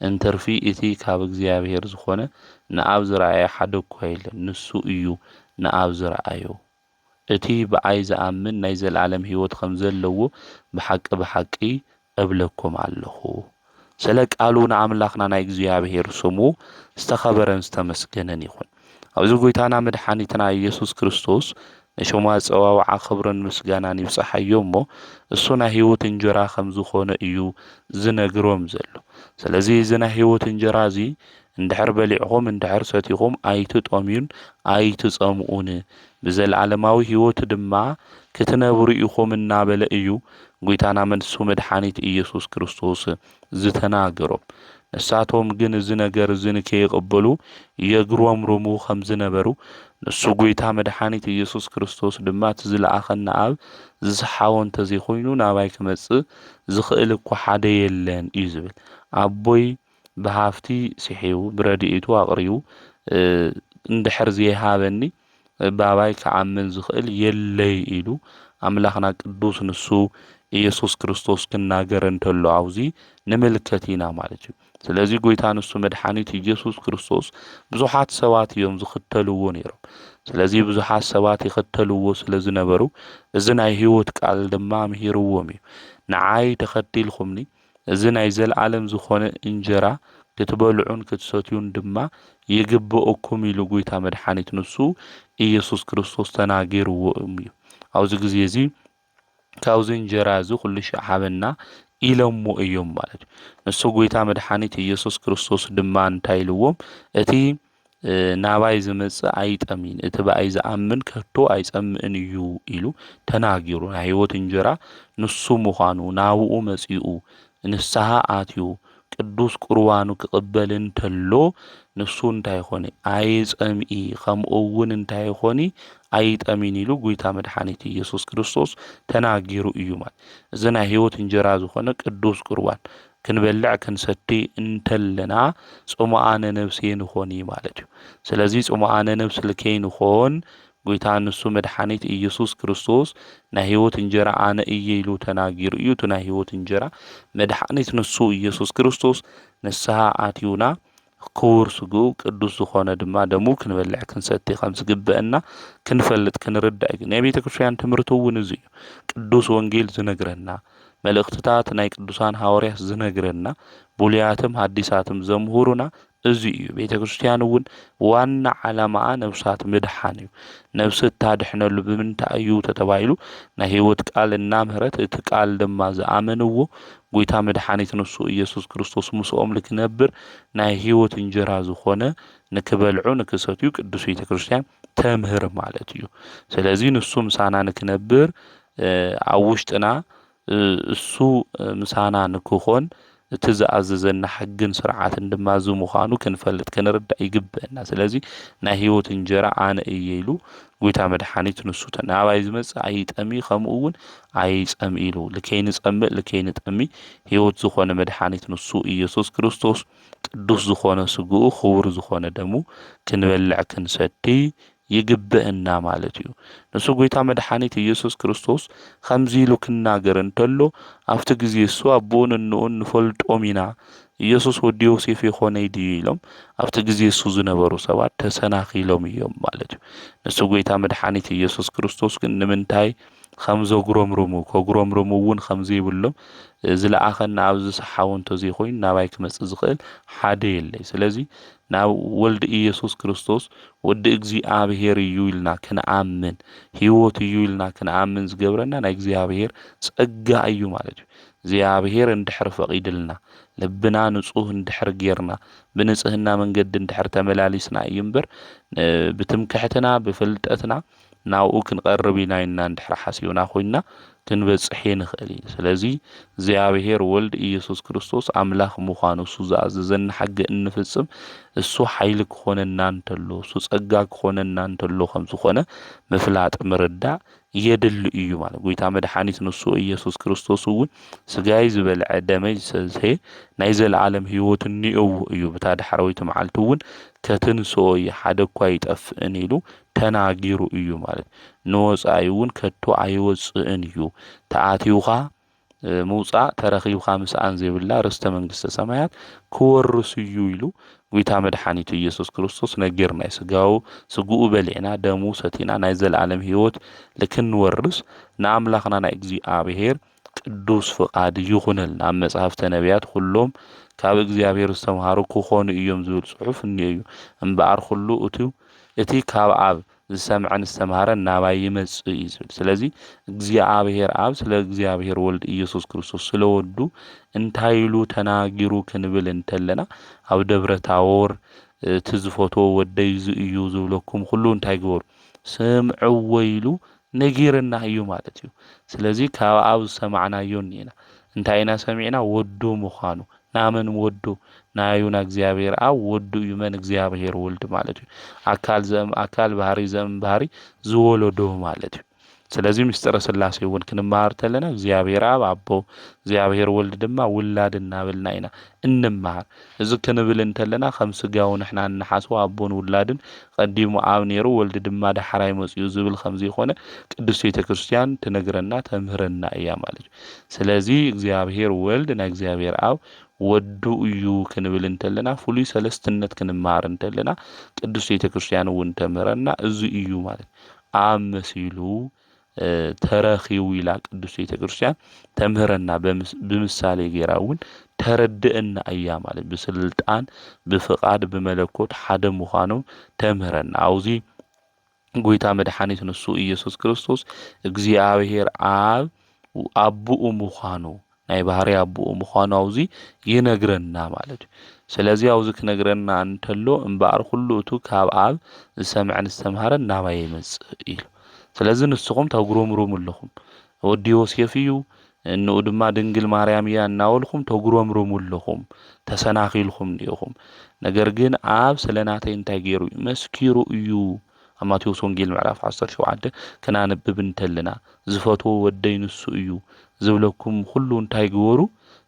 እንትርፊ እቲ ካብ እግዚኣብሔር ዝኾነ ንኣብ ዝረኣየ ሓደ እኳ የለን። ንሱ እዩ ንኣብ ዝረኣዮ። እቲ ብኣይ ዝኣምን ናይ ዘለኣለም ህይወት ከም ዘለዎ ብሓቂ ብሓቂ እብለኩም ኣለኹ። ስለ ቃሉ ንኣምላኽና ናይ እግዚኣብሔር ስሙ ዝተኸበረን ዝተመስገነን ይኹን። ኣብዚ ጎይታና መድሓኒትና ኢየሱስ ክርስቶስ ንሽሙ ኣጸዋውዓ ክብርን ምስጋናን ይብጽሓዮ እሞ፣ እሱ ናይ ህይወት እንጀራ ከም ዝኾነ እዩ ዝነግሮም ዘሎ። ስለዚ እዚ ናይ ህይወት እንጀራ እዚ እንድሕር በሊዕኹም እንድሕር ሰቲኹም ኣይትጠምዩን ኣይትጸምኡን፣ ብዘለኣለማዊ ህይወት ድማ ክትነብሩ ኢኹም እናበለ እዩ ጎይታና መንሱ መድሓኒት ኢየሱስ ክርስቶስ ዝተናገሮም። ንሳቶም ግን እዚ ነገር እዚ ንከይቕበሉ የግሮምርሙ ከም ዝነበሩ፣ ንሱ ጎይታ መድሓኒት ኢየሱስ ክርስቶስ ድማ እቲ ዝለኣኸና ኣብ ዝሰሓቦ እንተዘይኮይኑ ናባይ ክመጽእ ዝኽእል እኳ ሓደ የለን እዩ ዝብል። ኣቦይ ብሃፍቲ ስሒቡ ብረድኤቱ ኣቕሪቡ እንድሕር ዘይሃበኒ ባባይ ክኣምን ዝኽእል የለይ ኢሉ ኣምላኽና ቅዱስ ንሱ ኢየሱስ ክርስቶስ ክናገር እንተሎ ኣብዚ ንምልከት ኢና ማለት እዩ። ስለዚ ጎይታ ንሱ መድሓኒት ኢየሱስ ክርስቶስ ብዙሓት ሰባት እዮም ዝኽተልዎ ነይሮም። ስለዚ ብዙሓት ሰባት ይኽተልዎ ስለ ዝነበሩ እዚ ናይ ህይወት ቃል ድማ ምሂርዎም እዩ። ንዓይ ተኸቲልኩምኒ እዚ ናይ ዘለኣለም ዝኾነ እንጀራ ክትበልዑን ክትሰትዩን ድማ ይግብኦኩም ኢሉ ጎይታ መድሓኒት ንሱ ኢየሱስ ክርስቶስ ተናጊርዎም እዩ። ኣብዚ ግዜ እዚ ካብዚ እንጀራ እዚ ኩሉ ሻዕ ሃበና ኢሎሞ እዮም ማለት እዩ። ንሱ ጎይታ መድሓኒት ኢየሱስ ክርስቶስ ድማ እንታይ ኢልዎም? እቲ ናባይ ዝመጽእ ኣይጠምይን፣ እቲ ብኣይ ዝኣምን ከቶ ኣይጸምእን እዩ ኢሉ ተናጊሩ። ናይ ህይወት እንጀራ ንሱ ምዃኑ፣ ናብኡ መጺኡ፣ ንስሓ ኣትዩ፣ ቅዱስ ቁርባኑ ክቕበል እንተሎ ንሱ እንታይ ይኾኒ? ኣይጸምኢ፣ ከምኡ እውን እንታይ ይኾኒ? ኣይጠምይን ኢሉ ጎይታ መድሓኒት ኢየሱስ ክርስቶስ ተናጊሩ እዩ ማለት። እዚ ናይ ህይወት እንጀራ ዝኾነ ቅዱስ ቁርባን ክንበልዕ ክንሰቲ እንተለና ጽሙኣነ ነብሲ ንኾን እዩ ማለት እዩ። ስለዚ ጽሙኣነ ነብሲ ልከይንኾን ጎይታ ንሱ መድሓኒት ኢየሱስ ክርስቶስ ናይ ህይወት እንጀራ ኣነ እየ ኢሉ ተናጊሩ እዩ። እቲ ናይ ህይወት እንጀራ መድሓኒት ንሱ ኢየሱስ ክርስቶስ ንስሓ ኣትዩና ክቡር ስግኡ ቅዱስ ዝኾነ ድማ ደሙ ክንበልዕ ክንሰቲ ከም ዝግበአና ክንፈልጥ ክንርዳእ እዩ። ናይ ቤተ ክርስቲያን ትምህርቲ እውን እዚ እዩ። ቅዱስ ወንጌል ዝነግረና፣ መልእኽትታት ናይ ቅዱሳን ሃዋርያት ዝነግረና፣ ብሉያትም ሃዲሳትም ዘምህሩና እዚ እዩ። ቤተ ክርስቲያን እውን ዋና ዓላማኣ ነብሳት ምድሓን እዩ። ነብሲ እታድሕነሉ ብምንታይ እዩ ተተባሂሉ ናይ ህይወት ቃል እናምህረት እቲ ቃል ድማ ዝኣመንዎ ጎይታ መድሓኒት ንሱ ኢየሱስ ክርስቶስ ምስኦም ልክነብር ናይ ህይወት እንጀራ ዝኾነ ንክበልዑ ንክሰትዩ ቅዱስ ቤተ ክርስቲያን ተምህር ማለት እዩ። ስለዚ ንሱ ምሳና ንክነብር ኣብ ውሽጥና እሱ ምሳና ንክኾን እቲ ዝኣዘዘና ሕግን ስርዓትን ድማ እዚ ምዃኑ ክንፈልጥ ክንርዳእ ይግበአና። ስለዚ ናይ ህይወት እንጀራ ኣነ እየ ኢሉ ጎይታ መድሓኒት ንሱ ተ-፣ ናባይ ዝመጽእ ኣይጠሚ፣ ከምኡ እውን ኣይጸም ኢሉ። ልከይ ንጸምእ፣ ልከይ ንጠሚ፣ ህይወት ዝኾነ መድሓኒት ንሱ ኢየሱስ ክርስቶስ ቅዱስ ዝኾነ ስግኡ፣ ክቡር ዝኾነ ደሙ ክንበልዕ ክንሰቲ ይግበአና ማለት እዩ። ንሱ ጎይታ መድሓኒት ኢየሱስ ክርስቶስ ከምዚ ኢሉ ክናገር እንተሎ፣ ኣብቲ ግዜ እሱ ኣቦኡን እንኡን ንፈልጦም ኢና፣ ኢየሱስ ወዲ ዮሴፍ ይኾነይ ድዩ ኢሎም ኣብቲ ግዜ እሱ ዝነበሩ ሰባት ተሰናኺሎም እዮም ማለት እዩ። ንሱ ጎይታ መድሓኒት ኢየሱስ ክርስቶስ ግን ንምንታይ ከም ዘጉረምርሙ፣ ከጉረምርሙ እውን ከም ዘይብሎም፣ ዝለኣኸና ኣብዚ ሰሓቦ እንተዘይኮይኑ ናባይ ክመጽእ ዝኽእል ሓደ የለይ። ስለዚ ናብ ወልድ ኢየሱስ ክርስቶስ ወዲ እግዚኣብሔር እዩ ኢልና ክንኣምን፣ ህይወት እዩ ኢልና ክንኣምን ዝገብረና ናይ እግዚኣብሔር ጸጋ እዩ ማለት እዩ። እግዚኣብሔር እንድሕር ፈቒድልና፣ ልብና ንጹህ እንድሕር ጌርና፣ ብንጽህና መንገዲ እንድሕር ተመላሊስና እዩ እምበር፣ እ፣ ብትምክሕትና፣ ብፍልጠትና ናብኡ ክንቐርብ ኢና ኢልና እንድሕር ሓሲብና ኮይንና፣ ክንበጽሕ የንኽእል እዩ። ስለዚ እግዚኣብሔር ወልድ ኢየሱስ ክርስቶስ ኣምላኽ ምዃኑ እሱ ዝኣዘዘና ሕጊ እንፍጽም፣ እሱ ሓይሊ ክኾነና እንተሎ፣ እሱ ጸጋ ክኾነና እንተሎ ከም ዝኾነ ምፍላጥ ምርዳእ የድሊ እዩ ማለት። ጎይታ መድሓኒት ንሱ ኢየሱስ ክርስቶስ እውን ስጋይ ዝበልዐ ደመይ ዝሰትየ ናይ ዘለኣለም ህይወት እኒኦዎ እዩ። ብታ ዳሕረወይቲ መዓልቲ እውን ከትንስኦ እየ፣ ሓደ እኳ ኣይጠፍእን ኢሉ ተናጊሩ እዩ ማለት። ንወጻኢ እውን ከቶ ኣይወጽእን እዩ። ተኣትዩኻ፣ እ፣ ምውጻእ፣ ተረኺብካ ምስኣን ዘይብላ ርስተ መንግስተ ሰማያት ክወርስ እዩ ኢሉ ጎይታ መድሓኒቱ ኢየሱስ ክርስቶስ ነጊርና እዩ። ስጋው-፣ ስግኡ በሊዕና፣ ደሙ ሰቲና ናይ ዘለኣለም ህይወት ልክንወርስ ንኣምላኽና ናይ እግዚኣብሔር ቅዱስ ፍቓድ ይኹነልና። ኣብ መጻሕፍተ ነቢያት ኩሎም ካብ እግዚኣብሔር ዝተምሃሩ ክኾኑ እዮም ዝብል ጽሑፍ እኒኦ እዩ። እምበኣር ኩሉ እቲ እቲ ካብ ኣብ ዝሰምዐን ዝተምሃረን ናባይ ይመጽእ እዩ ዝብል። ስለዚ እግዚኣብሔር ኣብ ስለ እግዚኣብሔር ወልድ ኢየሱስ ክርስቶስ ስለ ወዱ እንታይ ኢሉ ተናጊሩ ክንብል እንተለና፣ ኣብ ደብረ ታቦር እቲ ዝፈትዎ ወደይ እዚ እዩ ዝብለኩም ኩሉ እንታይ ግበሩ? ስምዕዎ ኢሉ ነጊርና እዩ ማለት እዩ። ስለዚ ካብ ኣብ ዝሰማዕናዮ እኒና እንታይ ኢና ሰሚዕና? ወዱ ምዃኑ። ናመን ወዱ? ናዩ ና እግዚኣብሔር ኣብ ወዱ እዩ። መን? እግዚኣብሔር ወልድ ማለት እዩ። ኣካል ዘእም ኣካል፣ ባህሪ ዘእም ባህሪ ዝወለዶ ማለት እዩ። ስለዚ ምስጢረ ስላሴ እውን ክንመሃር ተለና እግዚኣብሔር ኣብ ኣቦ፣ እግዚኣብሔር ወልድ ድማ ውላድ እናበልና ኢና እንመሃር። እዚ ክንብል እንተለና ከም ስጋዊ ንሕና እንሓስቦ ኣቦን ውላድን ቀዲሙ ኣብ ነይሩ ወልድ ድማ ዳሕራይ መጽኡ ዝብል ከም ዘይኮነ ቅድስት ቤተ ክርስቲያን ትነግረና ተምህረና እያ ማለት እዩ። ስለዚ እግዚኣብሔር ወልድ ናይ እግዚኣብሔር ኣብ ወዱ እዩ ክንብል እንተለና ፍሉይ ሰለስትነት ክንመሃር እንተለና ቅድስት ቤተ ክርስቲያን እውን ተምህረና እዚ እዩ ማለት እዩ። ኣብ መሲሉ ተረኺቡ ኢላ ቅድስት ቤተ ክርስቲያን ተምህረና። ብምሳሌ ገይራ እውን ተረድእና እያ ማለት ብስልጣን ብፍቓድ ብመለኮት ሓደ ምዃኖም ተምህረና። ኣብዚ ጎይታ መድሓኒት ንሱ ኢየሱስ ክርስቶስ እግዚኣብሔር ኣብ ኣቦኡ ምዃኑ ናይ ባህሪ ኣቦኡ ምዃኑ ኣብዚ ይነግረና ማለት እዩ። ስለዚ ኣብዚ ክነግረና እንተሎ እምበኣር ኩሉ እቱ ካብ ኣብ ዝሰምዐን ዝተምሃረን ናባይ ይመጽእ ኢሉ። ስለዚ ንስኹም ተጉረምርሙ ኣለኹም። ወዲ ዮሴፍ እዩ፣ እንኡ ድማ ድንግል ማርያም እያ እናበልኹም ተጉረምርሙ ኣለኹም፣ ተሰናኺልኩም እኒኦኹም። ነገር ግን ኣብ ስለ ናተይ እንታይ ገይሩ እዩ? መስኪሩ እዩ። ኣብ ማቴዎስ ወንጌል ምዕራፍ ዓሰርተ ሸውዓተ ክናንብብ እንተልና ዝፈትዎ ወደይ ንሱ እዩ ዝብለኩም ኩሉ እንታይ ግበሩ?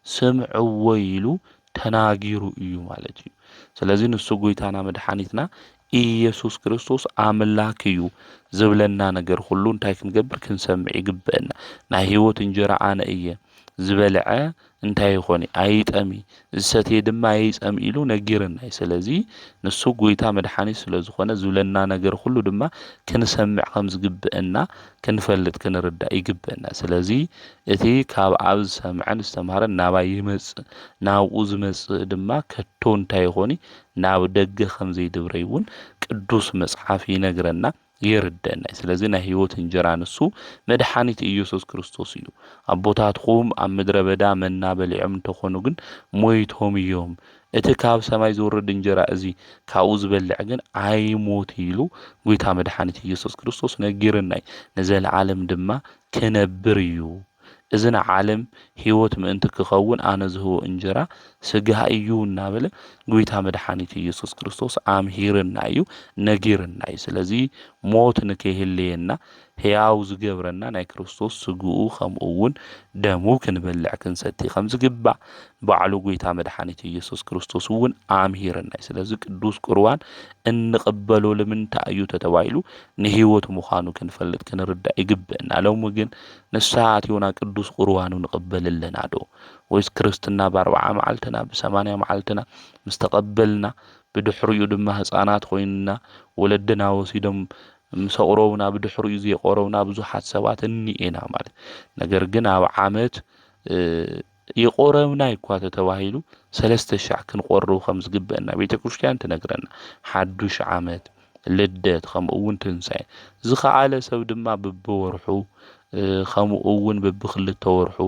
ስምዕዎ ኢሉ ተናጊሩ እዩ ማለት እዩ። ስለዚ ንሱ ጎይታና መድሓኒትና ኢየሱስ ክርስቶስ ኣምላክ እዩ ዝብለና ነገር ኩሉ እንታይ ክንገብር? ክንሰምዕ ይግበአና። ናይ ህይወት እንጀራ ኣነ እየ፣ ዝበልዐ እንታይ ይኾን? ኣይጠሚ፣ ዝሰትየ ድማ ኣይጸም ኢሉ ነጊርና እዩ። ስለዚ ንሱ ጎይታ መድሓኒት ስለ ዝኾነ ዝብለና ነገር ኩሉ ድማ ክንሰምዕ ከም ዝግብአና ክንፈልጥ ክንርዳእ ይግብአና። ስለዚ እቲ ካብ ኣብ ዝሰምዐን ዝተምሃረን ናባይ ይመጽእ፣ ናብኡ ዝመጽእ ድማ ከቶ እንታይ ይኾን? ናብ ደገ ከም ዘይድብረይ እውን ቅዱስ መጽሓፍ ይነግረና። የርደእና እዩ። ስለዚ ናይ ህይወት እንጀራ ንሱ መድሓኒት ኢየሱስ ክርስቶስ እዩ። ኣቦታትኹም ኣብ ምድረ በዳ መና በሊዖም እንተኾኑ ግን ሞይቶም እዮም። እቲ ካብ ሰማይ ዝወርድ እንጀራ እዚ ካብኡ ዝበልዕ ግን ኣይሞት ኢሉ ጎይታ መድሓኒት ኢየሱስ ክርስቶስ ነጊርና እዩ። ንዘለዓለም ድማ ክነብር እዩ። እዚ ንዓለም ህይወት ምእንቲ ክኸውን ኣነ ዝህቦ እንጀራ ስጋ እዩ እናበለ ጎይታ መድሓኒት ኢየሱስ ክርስቶስ ኣምሂርና እዩ፣ ነጊርና እዩ። ስለዚ ሞት ንከይህልየና ህያው ዝገብረና ናይ ክርስቶስ ስግኡ ከምኡ እውን ደሙ ክንበልዕ ክንሰቲ ከም ዝግባእ ባዕሉ ጎይታ መድሓኒት ኢየሱስ ክርስቶስ እውን ኣምሂርና እዩ። ስለዚ ቅዱስ ቁርባን እንቕበሎ ንምንታይ እዩ ተተባሂሉ ንህይወት ምዃኑ ክንፈልጥ ክንርዳእ ይግብእና። ሎሚ ግን ንስሓ ኣትዮና ቅዱስ ቁርባኑ ንቕበል ኣለና ዶ? ወይስ ክርስትና ብኣርብዓ መዓልትና ብሰማንያ መዓልትና ምስ ተቐበልና ብድሕሪኡ ድማ ህፃናት ኮይንና ወለድና ወሲዶም ምስ ኣቑረቡና ብድሕሪኡ ዘይቆረብና ብዙሓት ሰባት እኒኤና ማለት። ነገር ግን ኣብ ዓመት ይቆረብና እኳ ተተባሂሉ ሰለስተ ሻዕ ክንቆርብ ከም ዝግበአና ቤተ ክርስቲያን ትነግረና። ሓዱሽ ዓመት፣ ልደት፣ ከምኡ እውን ትንሳኤ። ዝኸኣለ ሰብ ድማ ብብወርሑ ከምኡ እውን ብብክልተ ወርሑ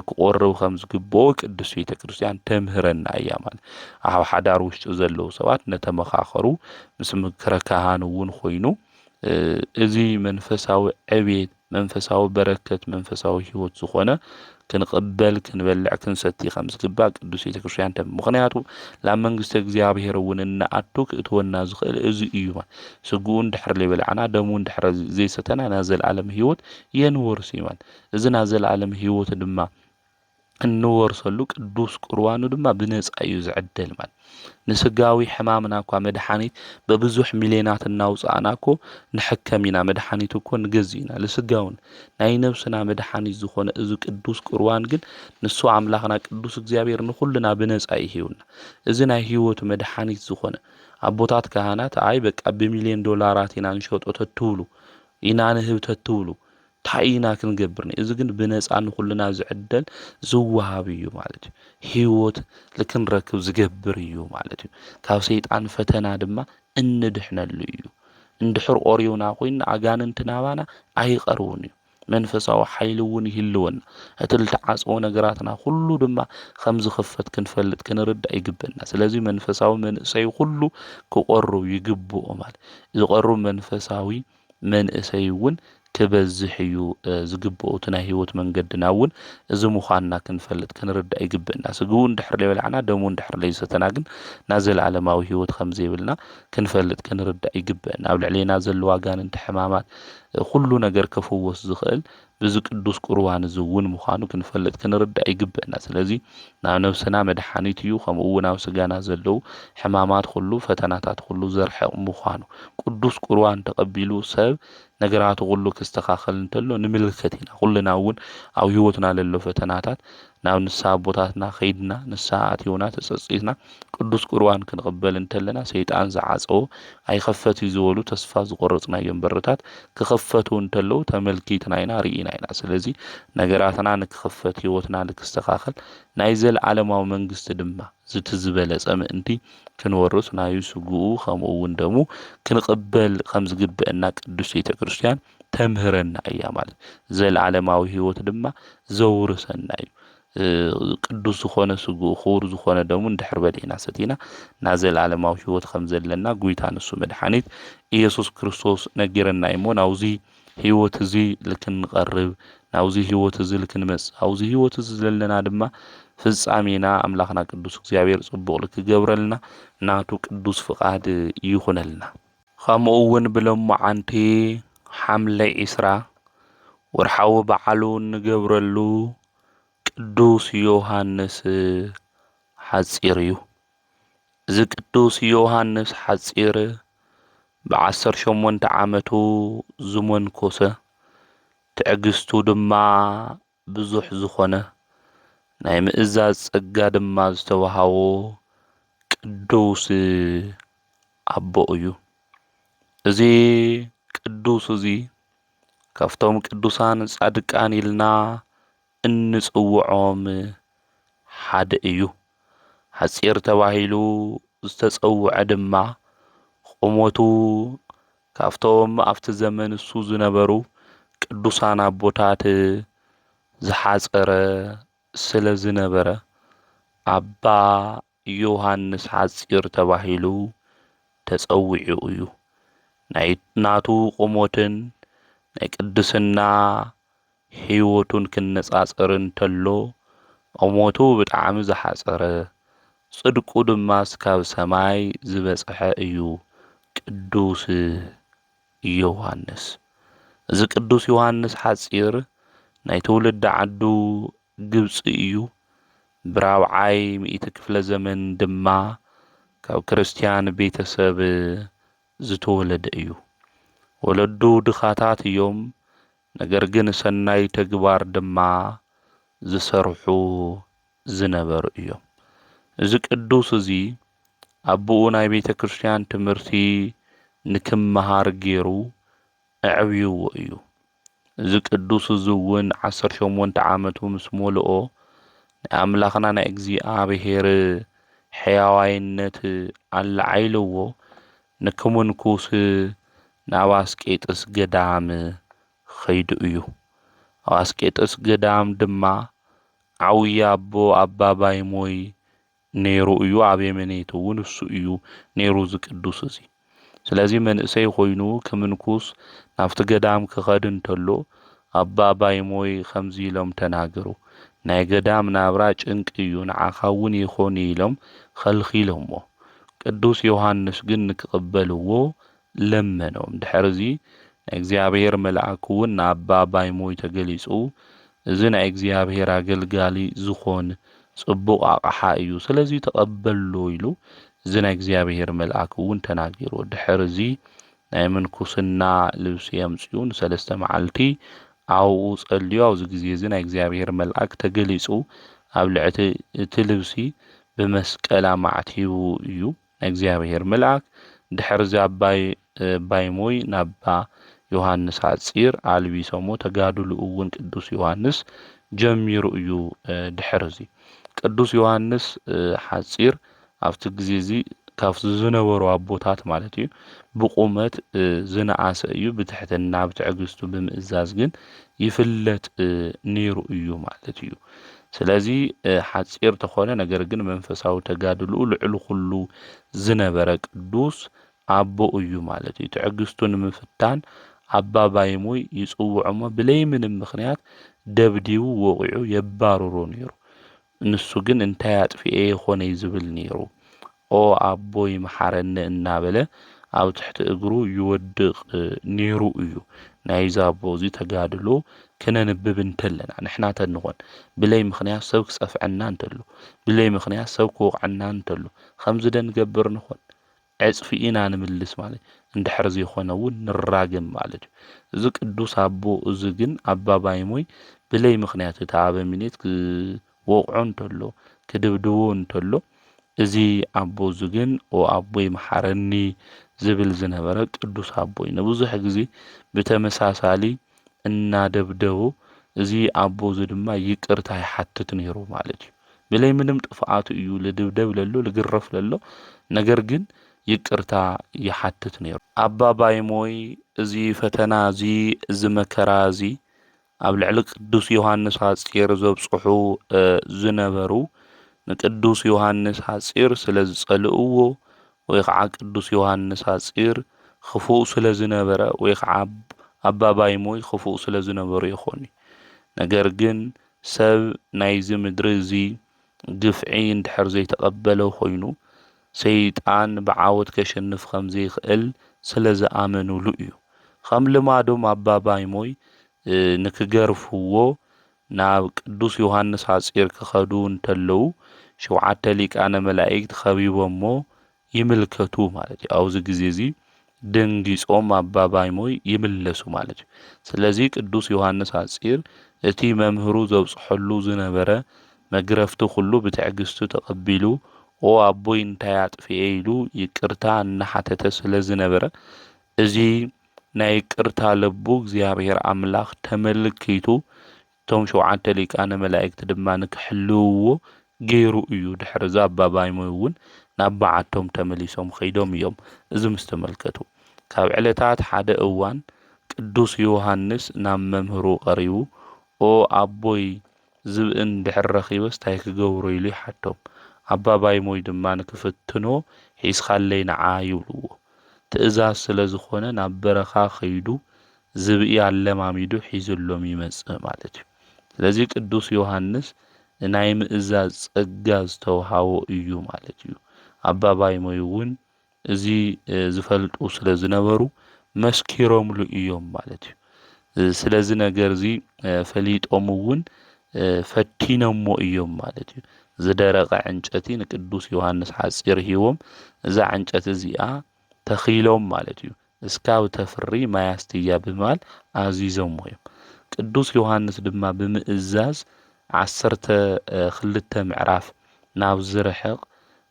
ክቆርብ ከም ዝግብኦ ቅዱስ ቤተ ክርስቲያን ተምህረና እያ ማለት። ኣብ ሓዳር ውሽጢ ዘለዉ ሰባት ነተመኻኸሩ ምስ ምክረ ካህን እውን ኮይኑ እዚ መንፈሳዊ ዕቤት መንፈሳዊ በረከት መንፈሳዊ ህይወት ዝኾነ ክንቕበል ክንበልዕ ክንሰቲ ከም ዝግባእ ቅዱስ ቤተ ክርስቲያን ተም ምክንያቱ ናብ መንግስቲ እግዚኣብሔር እውን እንኣቱ ክእትወና ዝኽእል እዚ እዩ ማለት ስግኡ እንድሕር ዘይበላዕና ደሙ እንድሕር ዘይሰተና ናይ ዘለኣለም ህይወት የንወርስ እዩ ማለት እዚ ናይ ዘለኣለም ህይወት ድማ እንወርሰሉ ቅዱስ ቁርባኑ ድማ ብነፃ እዩ ዝዕደል ማለት ንስጋዊ ሕማምና እኳ መድሓኒት በብዙሕ ሚልዮናት እናውፃእና እኮ ንሕከም ኢና መድሓኒት እኮ ንገዝእ ኢና ልስጋውን ናይ ነብስና መድሓኒት ዝኾነ እዚ ቅዱስ ቁርባን ግን ንሱ ኣምላኽና ቅዱስ እግዚኣብሔር ንኩልና ብነፃ እዩ ሂቡና እዚ ናይ ህይወት መድሓኒት ዝኾነ ኣቦታት ካህናት ኣይ በቃ ብሚልዮን ዶላራት ኢና ንሸጦ ተትብሉ ኢና ንህብ ተትብሉ እንታይ ኢና ክንገብር? እዚ ግን ብነፃ ንኹልና ዝዕደል ዝወሃብ እዩ ማለት እዩ። ህይወት ልክንረክብ ዝገብር እዩ ማለት እዩ። ካብ ሰይጣን ፈተና ድማ እንድሕነሉ እዩ። እንድሕር ቆሪውና ኮይንና ኣጋንንቲ ናባና ኣይቐርቡን እዩ። መንፈሳዊ ሓይሊ እውን ይህልወና። እቲ ልተዓፀወ ነገራትና ኩሉ ድማ ከም ዝኽፈት ክንፈልጥ ክንርዳእ ይግበና። ስለዚ መንፈሳዊ መንእሰይ ኩሉ ክቆርብ ይግብኦ ማለት ዝቆርብ መንፈሳዊ መንእሰይ እውን ክበዝሕ እዩ ዝግብኦ። እቲ ናይ ህይወት መንገድና እውን እዚ ምዃንና ክንፈልጥ ክንርዳእ ይግብእና። ስግኡ እንድሕር ለይበላዕና ደሙ እንድሕር ለይሰተና ግን ናይ ዘለኣለማዊ ህይወት ከም ዘይብልና ክንፈልጥ ክንርዳእ ይግብእና። ኣብ ልዕሌና ዘለዋ ኣጋንንቲ ሕማማት ኩሉ ነገር ክፍወስ ዝኽእል ብዚ ቅዱስ ቁርባን እዚ እውን ምዃኑ ክንፈልጥ ክንርዳእ ይግብእና። ስለዚ ናብ ነብስና መድሓኒት እዩ፣ ከምኡ እውን ኣብ ስጋና ዘለዉ ሕማማት ኩሉ ፈተናታት ኩሉ ዘርሕቕ ምዃኑ። ቅዱስ ቁርባን ተቐቢሉ ሰብ ነገራቱ ኩሉ ክስተኻኸል እንተሎ ንምልከት ኢና። ኩልና እውን ኣብ ህይወትና ለሎ ፈተናታት ናብ ንስሓ ኣቦታትና ከይድና ንስሓ ኣትዮና ተጸጺትና ቅዱስ ቁርባን ክንቕበል እንተለና ሰይጣን ዝዓጸዎ ኣይኸፈት እዩ ዝበሉ ተስፋ ዝቆረጽናዮም በርታት ክኸፈቱ እንተለዉ ተመልኪትና ኢና ርኢና ኢና። ስለዚ ነገራትና ንክኸፈት ህይወትና ንክስተኻኸል ናይ ዘለዓለማዊ መንግስቲ ድማ ዝቲ ዝበለጸ ምእንቲ ክንወርስ ናዩ ስግኡ ከምኡ እውን ደሙ ክንቕበል ከም ዝግብአና ቅዱስ ቤተ ክርስቲያን ተምህረና እያ ማለት። ዘለዓለማዊ ህይወት ድማ ዘውርሰና እዩ። ቅዱስ ዝኾነ ስግኡ ክቡር ዝኾነ ደሙ እንድሕር በሊዕና ሰቲና ናብ ዘለዓለማዊ ህይወት ከም ዘለና ጎይታ ንሱ መድሓኒት ኢየሱስ ክርስቶስ ነጊረና እዩ እሞ ናብዚ ህይወት እዚ ልክንቐርብ ናብዚ ህይወት እዚ ልክንመጽእ ኣብዚ ህይወት እዚ ዘለና ድማ ፍጻሜና ኣምላኽና ቅዱስ እግዚኣብሔር ጽቡቕ ልክገብረልና ናቱ ቅዱስ ፍቓድ ይኹነልና። ከምኡ እውን ብሎማዓንቲ ሓምለ ዒስራ ወርሓዊ በዓሉ እንገብረሉ ቅዱስ ዮሃንስ ሓጺር እዩ። እዚ ቅዱስ ዮሃንስ ሓጺር ብዓሰርተ ሸሞንተ ዓመቱ ዝመንኮሰ ትዕግስቱ ድማ ብዙሕ ዝኾነ ናይ ምእዛዝ ጸጋ ድማ ዝተዋሃቦ ቅዱስ ኣቦ እዩ። እዚ ቅዱስ እዚ ካብቶም ቅዱሳን ጻድቃን ኢልና እንጽውዖም ሓደ እዩ። ሓጺር ተባሂሉ ዝተጸውዐ ድማ ቁመቱ ካብቶም ኣብቲ ዘመን እሱ ዝነበሩ ቅዱሳን ኣቦታት ዝሓጸረ ስለ ዝነበረ ኣባ ዮሃንስ ሓጺር ተባሂሉ ተጸዊዑ እዩ። ናይ ናቱ ቁመትን ናይ ቅድስና ህይወቱን ክነጻጸር እንተሎ ቁመቱ ብጣዕሚ ዝሓጸረ ጽድቁ ድማ እስካብ ሰማይ ዝበጽሐ እዩ ቅዱስ ዮሃንስ። እዚ ቅዱስ ዮሃንስ ሓጺር ናይ ትውልዲ ዓዱ ግብጺ እዩ። ብራብዓይ ሚእቲ ክፍለ ዘመን ድማ ካብ ክርስትያን ቤተሰብ ዝተወለደ እዩ። ወለዱ ድኻታት እዮም፣ ነገር ግን ሰናይ ተግባር ድማ ዝሰርሑ ዝነበሩ እዮም። እዚ ቅዱስ እዚ ኣቦኡ ናይ ቤተ ክርስቲያን ትምህርቲ ንክመሃር ገይሩ ኣዕብይዎ እዩ። እዚ ቅዱስ እዚ እውን ዓሰርተ ሸሞንተ ዓመቱ ምስ መልኦ ናይ ኣምላኽና ናይ እግዚኣብሔር ሕያዋይነት ኣለዓይልዎ ንክምንኩስ ናብ ኣስቄጥስ ገዳም ኸይዱ እዩ። ኣብ ኣስቄጥስ ገዳም ድማ ዓብዪ ኣቦ ኣባ ባይሞይ ነይሩ እዩ። ኣብ የመኔቱ እውን እሱ እዩ ነይሩ እዚ ቅዱስ እዚ። ስለዚ መንእሰይ ኮይኑ ክምንኩስ ናብቲ ገዳም ክኸድ እንተሎ ኣባ ባይሞይ ከምዚ ኢሎም ተናገሩ። ናይ ገዳም ናብራ ጭንቂ እዩ፣ ንዓኻ እውን ይኾን ኢሎም ኸልኺሎሞ። ቅዱስ ዮሃንስ ግን ንክቕበልዎ ለመኖም። ድሕርዚ ናይ እግዚኣብሔር መልኣክ እውን ንኣባ ባይሞይ ተገሊጹ፣ እዚ ናይ እግዚኣብሔር ኣገልጋሊ ዝኾን ጽቡቕ ኣቕሓ እዩ፣ ስለዚ ተቐበሎ ኢሉ እዚ ናይ እግዚኣብሔር መልኣክ እውን ተናጊርዎ። ድሕርዚ ናይ ምንኩስና ልብሲ የምጽኡ፣ ንሰለስተ መዓልቲ ኣብኡ ጸልዩ። ኣብዚ ግዜ እዚ ናይ እግዚኣብሔር መልኣክ ተገሊጹ ኣብ ልዕቲ እቲ ልብሲ ብመስቀል ኣማዕቲቡ እዩ። ናይ እግዚኣብሔር መልኣክ ድሕርዚ ኣባይ ባይሞይ ናባ ዮሃንስ ሓጺር ኣልቢሶሞ፣ ተጋድሎ እውን ቅዱስ ዮሃንስ ጀሚሩ እዩ። ድሕርዚ ቅዱስ ዮሃንስ ሓጺር ኣብቲ ግዜ እዚ ካብቲ ዝነበሩ ኣቦታት ማለት እዩ ብቁመት ዝነኣሰ እዩ። ብትሕትና ብትዕግስቱ ብምእዛዝ ግን ይፍለጥ ነይሩ እዩ ማለት እዩ። ስለዚ ሓጺር ተኾነ፣ ነገር ግን መንፈሳዊ ተጋድልኡ ልዕሊ ኩሉ ዝነበረ ቅዱስ ኣቦ እዩ ማለት እዩ። ትዕግስቱ ንምፍታን ኣባ ባይሞይ ይጽውዖ እሞ ብለይ ምንም ምኽንያት ደብዲቡ ወቒዑ የባርሮ ነይሩ። ንሱ ግን እንታይ ኣጥፊኤ ይኾን እዩ ዝብል ነይሩ። ኦ ኣቦይ መሓረኒ እናበለ ኣብ ትሕቲ እግሩ ይወድቕ ነይሩ እዩ። ናይዚ ኣቦ እዚ ተጋድሎ ክነንብብ እንተለና ንሕና ተንኾን ብለይ ምኽንያት ሰብ ክጸፍዐና እንተሎ፣ ብለይ ምኽንያት ሰብ ክወቕዐና እንተሎ ከምዚ ደ ንገብር ንኾን? ዕጽፊ ኢና ንምልስ ማለት እንድሕር ዘይኮነ እውን ንራገም ማለት እዩ። እዚ ቅዱስ ኣቦ እዚ ግን ኣባ ባይሞይ ብለይ ምኽንያት እቲ ኣበምኔት ክወቕዖ እንተሎ ክድብድቦ እንተሎ እዚ ኣቦ እዚ ግን ኦ ኣቦይ መሓረኒ ዝብል ዝነበረ ቅዱስ ኣቦ እዩ። ንብዙሕ ግዜ ብተመሳሳሊ እናደብደቦ እዚ ኣቦ እዚ ድማ ይቅርታ ይሓትት ነይሩ ማለት እዩ። ብለይ ምንም ጥፍኣቱ እዩ ልድብደብ ለሎ ልግረፍ ለሎ፣ ነገር ግን ይቅርታ ይሓትት ነይሩ። ኣባ ባይሞይ እዚ ፈተና እዚ እዚ መከራ እዚ ኣብ ልዕሊ ቅዱስ ዮሃንስ ሓጺር ዘብጽሑ ዝነበሩ ንቅዱስ ዮሃንስ ሓጺር ስለ ዝጸልእዎ ወይ ከዓ ቅዱስ ዮሃንስ ሓጺር ክፉእ ስለ ዝነበረ ወይ ከዓ ኣባ ባይሞይ ክፉእ ስለ ዝነበሩ ይኾኑ። ነገር ግን ሰብ ናይዚ ምድሪ እዚ ግፍዒ እንድሕር ዘይተቐበለ ኮይኑ ሰይጣን ብዓወት ከሸንፍ ከም ዘይኽእል ስለ ዝኣመኑሉ እዩ። ከም ልማዶም ኣባ ባይሞይ ንክገርፍዎ ናብ ቅዱስ ዮሃንስ ሓጺር ክኸዱ እንተለዉ ሸውዓተ ሊቃነ መላእክት ከቢቦሞ ይምልከቱ ማለት እዩ። ኣብዚ ግዜ እዚ ደንጊጾም ኣባ ባይሞይ ይምለሱ ማለት እዩ። ስለዚ ቅዱስ ዮሃንስ ሓጺር እቲ መምህሩ ዘብጽሐሉ ዝነበረ መግረፍቲ ኩሉ ብትዕግስቲ ተቐቢሉ ኦ ኣቦይ እንታይ ኣጥፍኤ ኢሉ ይቅርታ እናሓተተ ስለ ዝነበረ እዚ ናይ ይቅርታ ለቡ እግዚኣብሔር ኣምላኽ ተመልኪቱ እቶም ሸውዓተ ሊቃነ መላእክት ድማ ንክሕልውዎ ገይሩ እዩ። ድሕሪ እዚ ኣባ ባይሞይ እውን ናብ በዓቶም ተመሊሶም ኸይዶም እዮም። እዚ ምስ ተመልከቱ ካብ ዕለታት ሓደ እዋን ቅዱስ ዮሃንስ ናብ መምህሩ ቀሪቡ ኦ ኣቦይ ዝብኢ እንድሕር ረኺበስ ታይ ክገብሮ ኢሉ ይሓቶም። ኣባ ባይሞይ ድማ ንክፍትኖ ሒዝኻለይ ንዓ ይብልዎ። ትእዛዝ ስለ ዝኾነ ናብ በረኻ ከይዱ ዝብኢ ኣለማሚዱ ሒዝሎም ይመጽእ ማለት እዩ። ስለዚ ቅዱስ ዮሃንስ ናይ ምእዛዝ ጸጋ ዝተውሃቦ እዩ ማለት እዩ። ኣባ ባይሞይ እውን እዚ ዝፈልጡ ስለ ዝነበሩ መስኪሮምሉ እዮም ማለት እዩ። ስለዚ ነገር እዚ ፈሊጦም እውን ፈቲኖሞ እዮም ማለት እዩ። ዝደረቐ ዕንጨቲ ንቅዱስ ዮሃንስ ሓፂር ሂቦም እዛ ዕንጨቲ እዚኣ ተኺሎም ማለት እዩ። እስካብ ተፍሪ ማይ ኣስትያ ብምባል ኣዚዞሞ እዮም። ቅዱስ ዮሃንስ ድማ ብምእዛዝ ዓሰርተ ክልተ ምዕራፍ ናብ ዝርሕቕ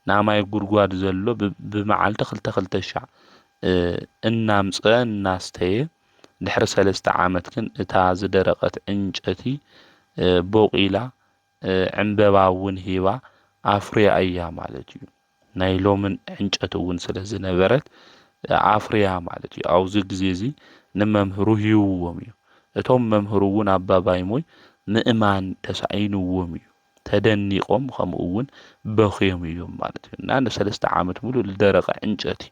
ናማይ ጉድጓድ ዘሎ ብ- ብመዓልቲ ክልተ ክልተ ሻዕ እ፣ እናምፀ እናስተየ ድሕሪ ሰለስተ ዓመት ግን እታ ዝደረቐት ዕንጨቲ እ፣ ቦቂላ እ፣ ዕምበባ እውን ሂባ ኣፍርያ እያ ማለት እዩ። ናይ ሎምን ዕንጨቲ እውን ስለ ዝነበረት እ፣ ኣፍርያ ማለት እዩ። ኣብዚ ግዜ እዚ ንመምህሩ ሂብዎም እዩ። እቶም መምህሩ እውን ኣባ ባይሞይ ምእማን ተሳኢንዎም እዩ። ተደኒቖም ከምኡ እውን በኽዮም እዮም ማለት እዩ። እና ንሰለስተ ዓመት ሙሉእ ዝደረቐ ዕንጨቲ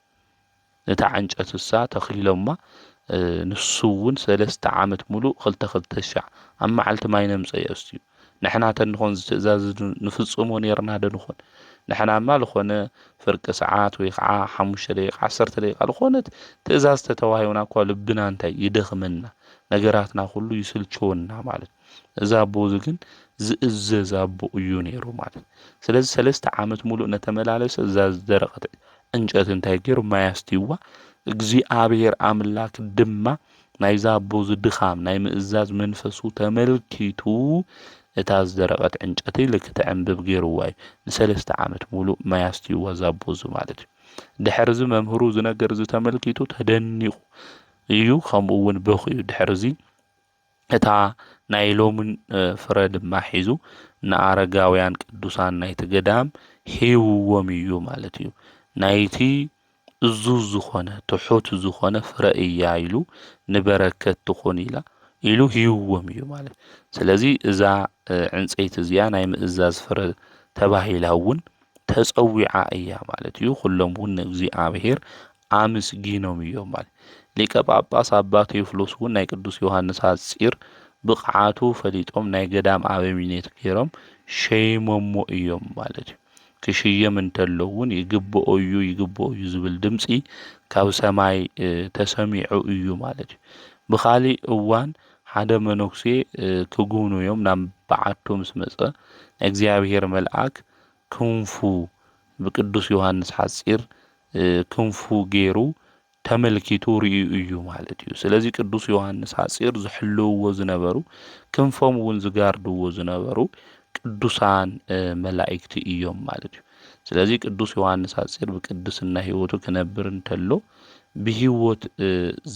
እታ ዕንጨቲ እሳ ተኺሎማ እ፣ ንሱ እውን ሰለስተ ዓመት ሙሉእ ክልተ ክልተ ሻዕ ኣብ መዓልቲ ማይ ነምፀ የእስትዩ። ንሕና ተንኾን እዚ ትእዛዝ እዚ ንፍፅሞ ነይርና ዶ ንኾን? ንሕናማ ዝኾነ ፍርቂ ሰዓት ወይ ከዓ ሓሙሽተ ደቂቃ ዓሰርተ ደቂቃ ዝኾነት ትእዛዝ ተተዋሂቡና እኳ ልብና እንታይ ይደኽመና፣ ነገራትና ኩሉ ይስልችወና ማለት እዩ። እዚ ኣቦ እዚ ግን ዝእዘዝ ኣቦ እዩ ነይሩ ማለት እዩ። ስለዚ ሰለስተ ዓመት ሙሉእ ነተመላለሰ እዛ ዝደረቐት ዕንጨቲ እንታይ ገይሩ ማይ ኣስትይዋ እግዚኣብሔር ኣምላክ ድማ ናይዛ ኣቦ እዚ ድኻም ናይ ምእዛዝ መንፈሱ ተመልኪቱ እታ ዝደረቐት ዕንጨቲ ልክተዕንብብ ገይርዋ እዩ። ንሰለስተ ዓመት ሙሉእ ማይ ኣስትይዋ እዛ ኣቦ እዚ ማለት እዩ። ድሕሪ እዚ መምህሩ እዚ ነገር እዚ ተመልኪቱ ተደኒቑ እዩ፣ ከምኡ እውን በኺ እዩ። ድሕሪ እዚ እታ ናይ ሎምን ፍረ ድማ ሒዙ ንኣረጋውያን ቅዱሳን ናይቲ ገዳም ሂብዎም እዩ ማለት እዩ። ናይቲ እዙዝ ዝኾነ ትሑት ዝኾነ ፍረ እያ ኢሉ ንበረከት ትኾን ኢላ ኢሉ ሂብዎም እዩ ማለት። ስለዚ እዛ ዕንፀይቲ እዚኣ ናይ ምእዛዝ ፍረ ተባሂላ እውን ተፀዊዓ እያ ማለት እዩ። ኩሎም እውን ንእግዚኣብሔር ኣመስጊኖም እዮም ማለት። ሊቀ ጳጳስ ኣባ ቴዎፍሎስ እውን ናይ ቅዱስ ዮሃንስ ሓፂር ብቕዓቱ ፈሊጦም ናይ ገዳም ኣበሚኔት ገይሮም ሸይሞሞ እዮም ማለት እዩ። ክሽየም እንተሎ እውን ይግብኦ እዩ፣ ይግብኦ እዩ ዝብል ድምፂ ካብ ሰማይ ተሰሚዑ እዩ ማለት እዩ። ብኻሊእ እዋን ሓደ መነኩሴ ክጉብንዮም ናብ በዓቱ ምስ መፀ፣ ናይ እግዚኣብሔር መልኣክ ክንፉ ብቅዱስ ዮሃንስ ሓፂር ክንፉ ገይሩ ተመልኪቱ ርእዩ እዩ ማለት እዩ። ስለዚ ቅዱስ ዮሃንስ ሓፂር ዝሕልውዎ ዝነበሩ፣ ክንፎም እውን ዝጋርድዎ ዝነበሩ ቅዱሳን መላእክቲ እዮም ማለት እዩ። ስለዚ ቅዱስ ዮሃንስ ሓፂር ብቅድስና ህይወቱ ክነብር እንተሎ፣ ብህይወት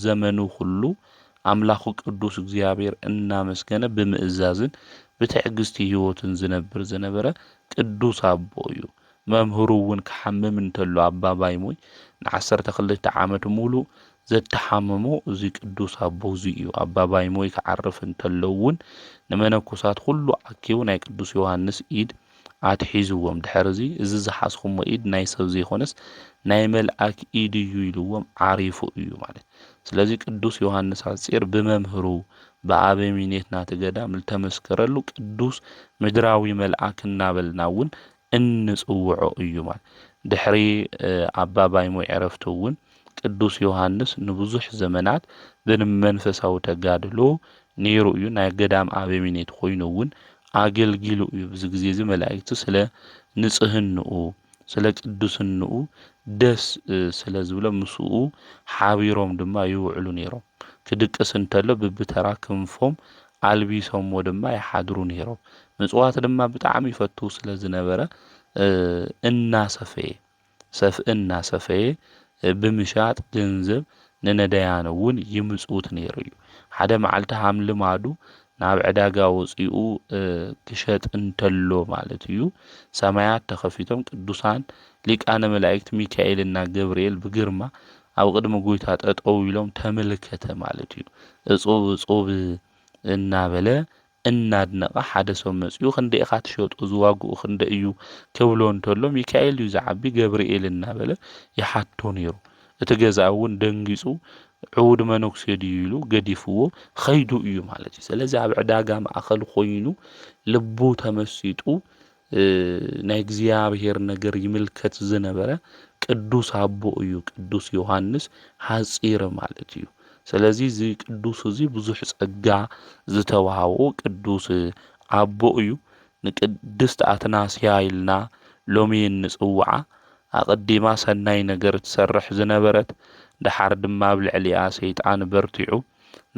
ዘመኑ ኩሉ ኣምላኹ ቅዱስ እግዚኣብሔር እናመስገነ ብምእዛዝን ብትዕግስቲ ህይወትን ዝነብር ዝነበረ ቅዱስ ኣቦ እዩ። መምህሩ እውን ክሓምም እንተሎ ኣባ ባይሞይ ንዓሰርተ ክልተ ዓመት ሙሉእ ዘተሓመሞ እዚ ቅዱስ ኣቦ እዚ እዩ። ኣባ ባይሞይ ክዓርፍ እንተሎ እውን ንመነኮሳት ኩሉ ኣኪቡ ናይ ቅዱስ ዮሃንስ ኢድ ኣትሒዝዎም። ድሕሪ እዚ፣ እዚ ዝሓዝኩሞ ኢድ ናይ ሰብ ዘይኮነስ ናይ መልኣክ ኢድ እዩ ኢልዎም ዓሪፉ እዩ ማለት። ስለዚ ቅዱስ ዮሃንስ ሓፂር ብመምህሩ ብኣበሚኔት ናቲ ገዳም ልተመስከረሉ ቅዱስ ምድራዊ መልኣክ እናበልና እውን እንጽውዖ እዩ ማለት። ድሕሪ ኣባ ባይሞይ ዕረፍቲ እውን ቅዱስ ዮሃንስ ንብዙሕ ዘመናት ብመንፈሳዊ ተጋድሎ ነይሩ እዩ። ናይ ገዳም ኣበሚኔት ኮይኑ እውን ኣገልጊሉ እዩ። ብዚ ግዜ እዚ መላእክቲ ስለ ንጽህንኡ፣ ስለ ቅዱስንኡ ደስ ስለ ዝብሎም ምስኡ ሓቢሮም ድማ ይውዕሉ ነይሮም። ክድቅስ እንተሎ ብብተራ ክንፎም ኣልቢሶምዎ ድማ ይሓድሩ ነይሮም። ምጽዋት ድማ ብጣዕሚ ይፈቱ ስለ ዝነበረ እናሰፈየ ሰፍኢ እናሰፈየ ብምሻጥ ገንዘብ ንነዳያን እውን ይምጽውት ነይሩ እዩ። ሓደ መዓልቲ ሃም ልማዱ ናብ ዕዳጋ ወፂኡ ክሸጥ እንተሎ ማለት እዩ፣ ሰማያት ተኸፊቶም ቅዱሳን ሊቃነ መላእክት ሚካኤልና ገብርኤል ብግርማ ኣብ ቅድሚ ጎይታ ጠጠው ኢሎም ተመልከተ ማለት እዩ። እጹብ እጹብ እናበለ እናድነቐ ሓደ ሰብ መፂኡ ክንደይ ኢኻ ትሸጦ? እዚ ዋግኡ ክንደይ እዩ? ክብሎ እንተሎ ሚካኤል እዩ ዝዓቢ ገብርኤል እናበለ ይሓቶ ነይሩ። እቲ ገዛኢ እውን ደንጊፁ ዕዉድ መነኩሴ ድዩ ኢሉ ገዲፍዎ ኸይዱ እዩ ማለት እዩ። ስለዚ ኣብ ዕዳጋ ማእኸል ኮይኑ ልቡ ተመሲጡ ናይ እግዚኣብሔር ነገር ይምልከት ዝነበረ ቅዱስ ኣቦ እዩ ቅዱስ ዮሃንስ ሓፂር ማለት እዩ። ስለዚ እዚ ቅዱስ እዚ ብዙሕ ፀጋ ዝተዋሃቦ ቅዱስ ኣቦ እዩ። ንቅድስት ኣትናስያ ኢልና ሎሚ እንፅውዓ ኣቐዲማ ሰናይ ነገር ትሰርሕ ዝነበረት፣ ደሓር ድማ ኣብ ልዕሊኣ ሰይጣን በርቲዑ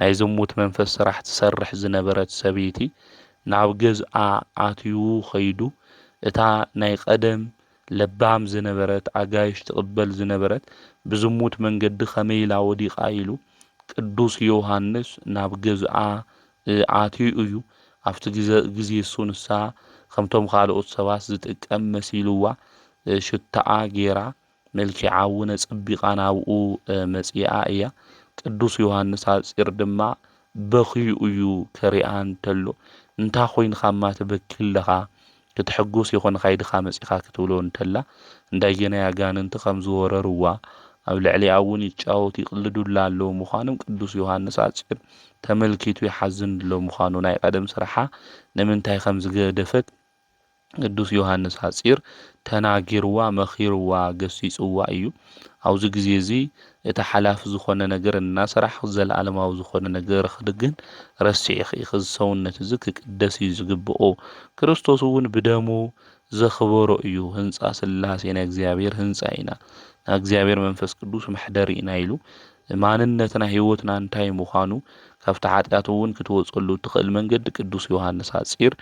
ናይ ዝሙት መንፈስ ስራሕ ትሰርሕ ዝነበረት ሰበይቲ ናብ ገዝኣ ኣትዩ ኸይዱ፣ እታ ናይ ቀደም ለባም ዝነበረት፣ ኣጋይሽ ትቕበል ዝነበረት ብዝሙት መንገዲ ከመይ ኢላ ወዲቓ ኢሉ ቅዱስ ዮሃንስ ናብ ገዝኣ ኣትዩ እዩ። ኣብቲ ግዜ እሱ ንሳ ከምቶም ካልኦት ሰባት ዝጥቀም መሲልዋ ሽታኣ ገይራ መልኪዓ እውን ኣጸቢቓ ናብኡ መጺኣ እያ። ቅዱስ ዮሃንስ ሓጺር ድማ በኽዩ እዩ ከሪኣ እንተሎ፣ "እንታይ ኮይንኻማ ትበኪ ኣለኻ? ክትሕጎስ ይኾንኻ ኢድኻ መጺኻ?" ክትብሎ እንተላ፣ እንዳየናይ ኣጋንንቲ ከም ዝወረርዋ፣ ኣብ ልዕሊኣ እውን ይጫወቱ ይቕልዱላ ኣለዉ ምዃኖም ቅዱስ ዮሃንስ ሓጺር ተመልኪቱ ይሓዝን ኣሎ ምዃኑ፣ ናይ ቀደም ስራሓ ንምንታይ ከም ዝገደፈት ቅዱስ ዮሃንስ ሓጺር ተናጊርዋ፣ መኺርዋ፣ ገሲጽዋ እዩ። ኣብዚ ግዜ እዚ እቲ ሓላፊ ዝኾነ ነገር እናሰራሕ፣ ዘለኣለማዊ ዝኾነ ነገር ግን ረሲዕኺ፣ እዚ ሰውነት እዚ ክቅደስ እዩ ዝግብኦ። ክርስቶስ እውን ብደሙ ዘኽበሮ እዩ። ህንጻ ስላሴ ናይ እግዚኣብሔር ህንጻ ኢና። ናይ እግዚኣብሔር መንፈስ ቅዱስ መሕደሪ ኢና ኢሉ ማንነትና፣ ህይወትና እንታይ ምዃኑ፣ ካብቲ ሓጢኣት እውን ክትወጸሉ እትኽእል መንገዲ ቅዱስ ዮሃንስ ሓጺር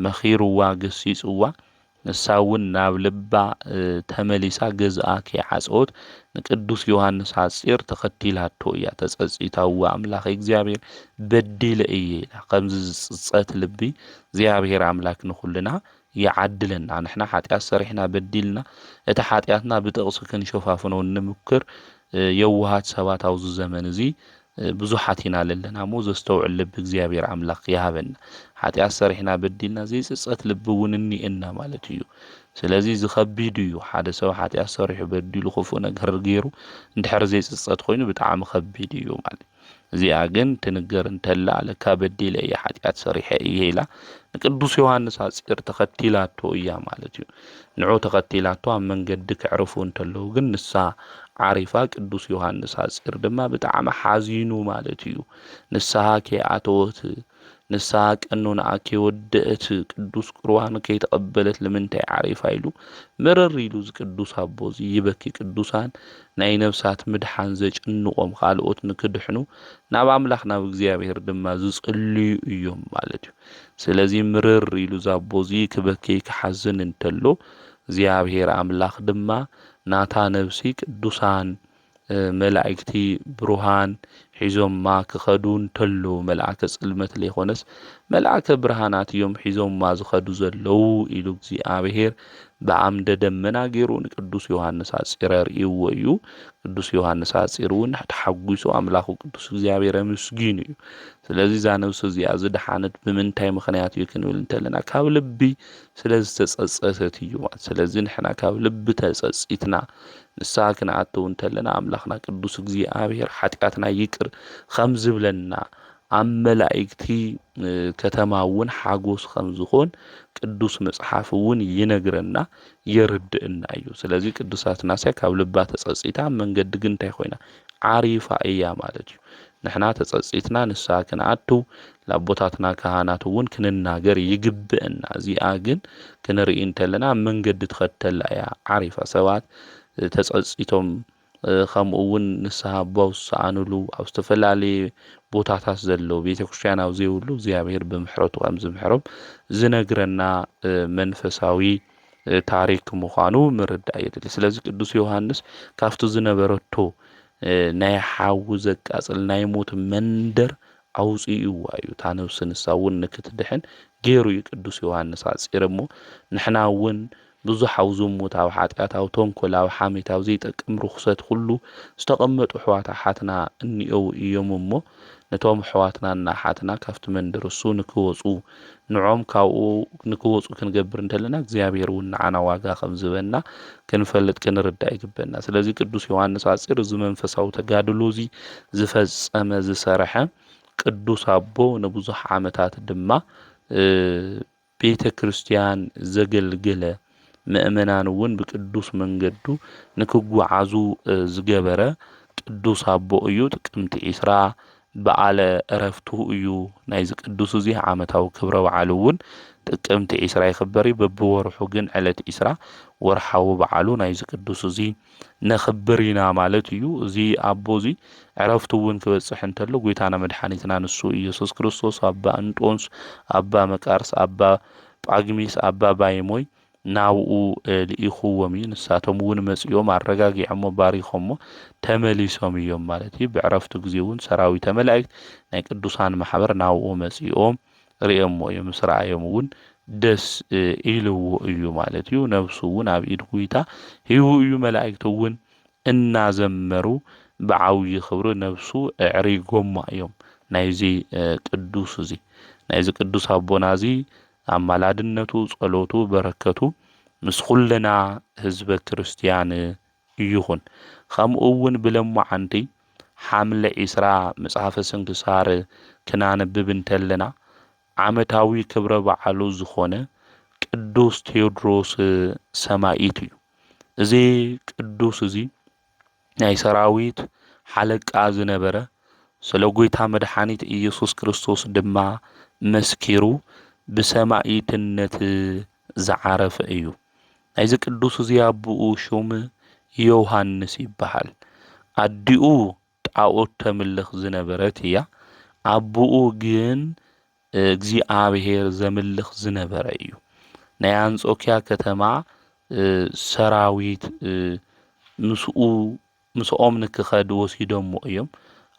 መኺርዋ፣ ገሲጽዋ። ንሳ እውን ናብ ልባ ተመሊሳ ገዝኣ ከይዓጸወት ንቅዱስ ዮሃንስ ሓጺር ተኸቲላቶ እያ። ተጸጺታ፣ እወ ኣምላኽ እግዚኣብሔር በዲለ እየ ኢላ። ከምዚ ዝጽጸት ልቢ እግዚኣብሔር ኣምላክ ንኹልና ይዓድለና። ንሕና ሓጢኣት ሰሪሕና በዲልና፣ እቲ ሓጢኣትና ብጥቕሲ ክንሸፋፍኖ እንምክር የዋሃት ሰባት ኣብዚ ዘመን እዚ ብዙሓት ኢና ለለና እሞ፣ ዘስተውዕል ልቢ እግዚኣብሔር ኣምላኽ ይሃበና። ሓጢኣት ሰሪሕና በዲልና ዘይጽጸት ልቢ እውን እኒኤና ማለት እዩ። ስለዚ እዚ ከቢድ እዩ። ሓደ ሰብ ሓጢኣት ሰሪሑ በዲሉ ክፉእ ነገር ገይሩ እንድሕር ዘይጽጸት ኮይኑ ብጣዕሚ ከቢድ እዩ ማለት እዩ። እዚኣ ግን ትንገር እንተላ ለካ በዲለ እየ ሓጢኣት ሰሪሐ እየ ኢላ ንቅዱስ ዮሃንስ ኣጺር ተኸቲላቶ እያ ማለት እዩ። ንዑ ተኸቲላቶ ኣብ መንገዲ ክዕርፉ እንተለዉ ግን ንሳ ዓሪፋ ቅዱስ ዮሃንስ ኣጺር ድማ ብጣዕሚ ሓዚኑ ማለት እዩ። ንስሓ ከይኣተወት ንስሓ ቀኖናኣ ከይወደአት ቅዱስ ቁርባን ከይተቐበለት ንምንታይ ዓሪፋ ኢሉ ምርር ኢሉ እዚ ቅዱስ ኣቦ እዚ ይበኪ። ቅዱሳን ናይ ነፍሳት ምድሓን ዘጭንቖም ካልኦት ንክድሕኑ ናብ ኣምላኽ ናብ እግዚኣብሔር ድማ ዝጽልዩ እዮም ማለት እዩ። ስለዚ ምርር ኢሉ እዚ ኣቦ እዚ ክበኪ ክሓዝን እንተሎ እግዚኣብሔር ኣምላኽ ድማ ናታ ነፍሲ ቅዱሳን መላእክቲ ብሩሃን ሒዞማ ክኸዱ እንተለዉ፣ መልኣከ ጽልመት ለይኮነስ መልኣከ ብርሃናት እዮም ሒዞማ ዝኸዱ ዘለዉ ኢሉ እግዚኣብሔር ብዓምደ ደመና ገይሩ ንቅዱስ ዮሃንስ ኣጺረ ርእይዎ እዩ። ቅዱስ ዮሃንስ ኣጺር እውን ተሓጒሱ ኣምላኹ ቅዱስ እግዚኣብሔር ኣመስጊኑ እዩ። ስለዚ እዛ ነብሲ እዚኣ ዝደሓነት ብምንታይ ምኽንያት እዩ ክንብል እንተለና ካብ ልቢ ስለ ዝተጸጸተት እዩ ማለት። ስለዚ ንሕና ካብ ልቢ ተጸጺትና ንስሓ ክንኣትው እንተለና ኣምላኽና ቅዱስ እግዚኣብሔር ሓጢኣትና ይቅር ከም ዝብለና ኣብ መላእክቲ ከተማ እውን ሓጎስ ከም ዝኾን ቅዱስ መጽሓፍ እውን ይነግረና የርድእና እዩ። ስለዚ ቅዱስ ኣትናስያ ካብ ልባ ተጸጺታ ኣብ መንገዲ ግን እንታይ ኮይና ዓሪፋ እያ ማለት እዩ። ንሕና ተጸጺትና ንስሓ ክንኣትው ለኣቦታትና ካህናት እውን ክንናገር ይግብእና። እዚኣ ግን ክንርኢ እንተለና ኣብ መንገዲ ትኸተላ እያ ዓሪፋ። ሰባት ተጸጺቶም ከምኡ እውን ንስሓ ኣቦ ኣብ ዝሰኣኑሉ ኣብ ዝተፈላለየ ቦታታት ዘለዉ ቤተክርስትያን ኣብ ዘይብሉ እግዚኣብሔር ብምሕረቱ ከም ዝምሕሮም ዝነግረና መንፈሳዊ ታሪክ ምዃኑ ምርዳእ የድሊ። ስለዚ ቅዱስ ዮሃንስ ካብቲ ዝነበረቶ ናይ ሓዊ ዘቃጽል ናይ ሞት መንደር ኣውፂእዋ እዩ። እታ ነብሲ ንሳ እውን ንክትድሕን ገይሩ እዩ ቅዱስ ዮሃንስ ኣፂር እሞ ንሕና እውን ብዙሕ ኣብ ዝሙት ኣብ ሓጢኣት ኣብ ተንኮል ኣብ ሓሜት ኣብ ዘይጠቅም ርኩሰት ኩሉ ዝተቐመጡ ኣሕዋት ኣሓትና እኒኦው እዮም እሞ ነቶም ኣሕዋትና እና ኣሓትና ካብቲ መንደር እሱ ንክወፁ ንዖም ካብኡ ንክወፁ ክንገብር እንተለና እግዚኣብሔር እውን ንዓና ዋጋ ከም ዝበና ክንፈልጥ ክንርዳእ ይግበና። ስለዚ ቅዱስ ዮሃንስ ኣፂር እዚ መንፈሳዊ ተጋድሎ እዚ ዝፈፀመ ዝሰረሐ ቅዱስ ኣቦ ንብዙሕ ዓመታት ድማ ቤተ ክርስቲያን ዘገልገለ ምእመናን እውን ብቅዱስ መንገዱ ንክጓዓዙ ዝገበረ ቅዱስ ኣቦ እዩ። ጥቅምቲ ዒስራ በዓለ እረፍቱ እዩ። ናይዚ ቅዱስ እዚ ዓመታዊ ክብረ በዓሉ እውን ጥቅምቲ ዒስራ ይኽበር እዩ። በብወርሑ ግን ዕለት ዒስራ ወርሓዊ በዓሉ ናይዚ ቅዱስ እዚ ነኽብር ኢና ማለት እዩ። እዚ ኣቦ እዚ ዕረፍቱ እውን ክበፅሕ እንተሎ ጎይታና መድሓኒትና ንሱ ኢየሱስ ክርስቶስ ኣባ እንጦንስ፣ ኣባ መቃርስ፣ ኣባ ጳግሚስ፣ ኣባ ባይሞይ ናብኡ ልኢኽዎም እዩ። ንሳቶም እውን መፂኦም ኣረጋጊዖሞ ባሪኾሞ ተመሊሶም እዮም ማለት እዩ። ብዕረፍቱ ግዜ እውን ሰራዊተ መላእክት ናይ ቅዱሳን ማሕበር ናብኡ መፂኦም ርእዮሞ እዮም። ምስ ረኣዮም እውን ደስ ኢልዎ እዩ ማለት እዩ። ነብሱ እውን ኣብ ኢድ ጎይታ ሂቡ እዩ። መላእክቲ እውን እናዘመሩ ብዓብዪ ክብሪ ነብሱ ኣዕሪጎማ እዮም ናይዚ ቅዱስ እዚ ናይዚ ቅዱስ ኣቦና እዚ ኣማላድነቱ ጸሎቱ በረከቱ ምስ ኩልና ህዝበ ክርስትያን ይኹን። ከምኡ እውን ብለማዓንቲ ሓምለ ዒስራ መጽሓፈ ስንክሳር ክናንብብ እንተለና ዓመታዊ ክብረ በዓሉ ዝኾነ ቅዱስ ቴዎድሮስ ሰማኢት እዩ። እዚ ቅዱስ እዚ ናይ ሰራዊት ሓለቃ ዝነበረ ስለ ጎይታ መድሓኒት ኢየሱስ ክርስቶስ ድማ መስኪሩ ብሰማኢትነት ዝዓረፈ እዩ። ናይዚ ቅዱስ እዚ ኣቦኡ ሹም ዮሃንስ ይበሃል። ኣዲኡ ጣኦት ተምልኽ ዝነበረት እያ። ኣቦኡ ግን እግዚኣብሔር ዘምልኽ ዝነበረ እዩ። ናይ ኣንጾኪያ ከተማ ሰራዊት ምስኡ ምስኦም ንክኸድ ወሲዶሞ እዮም።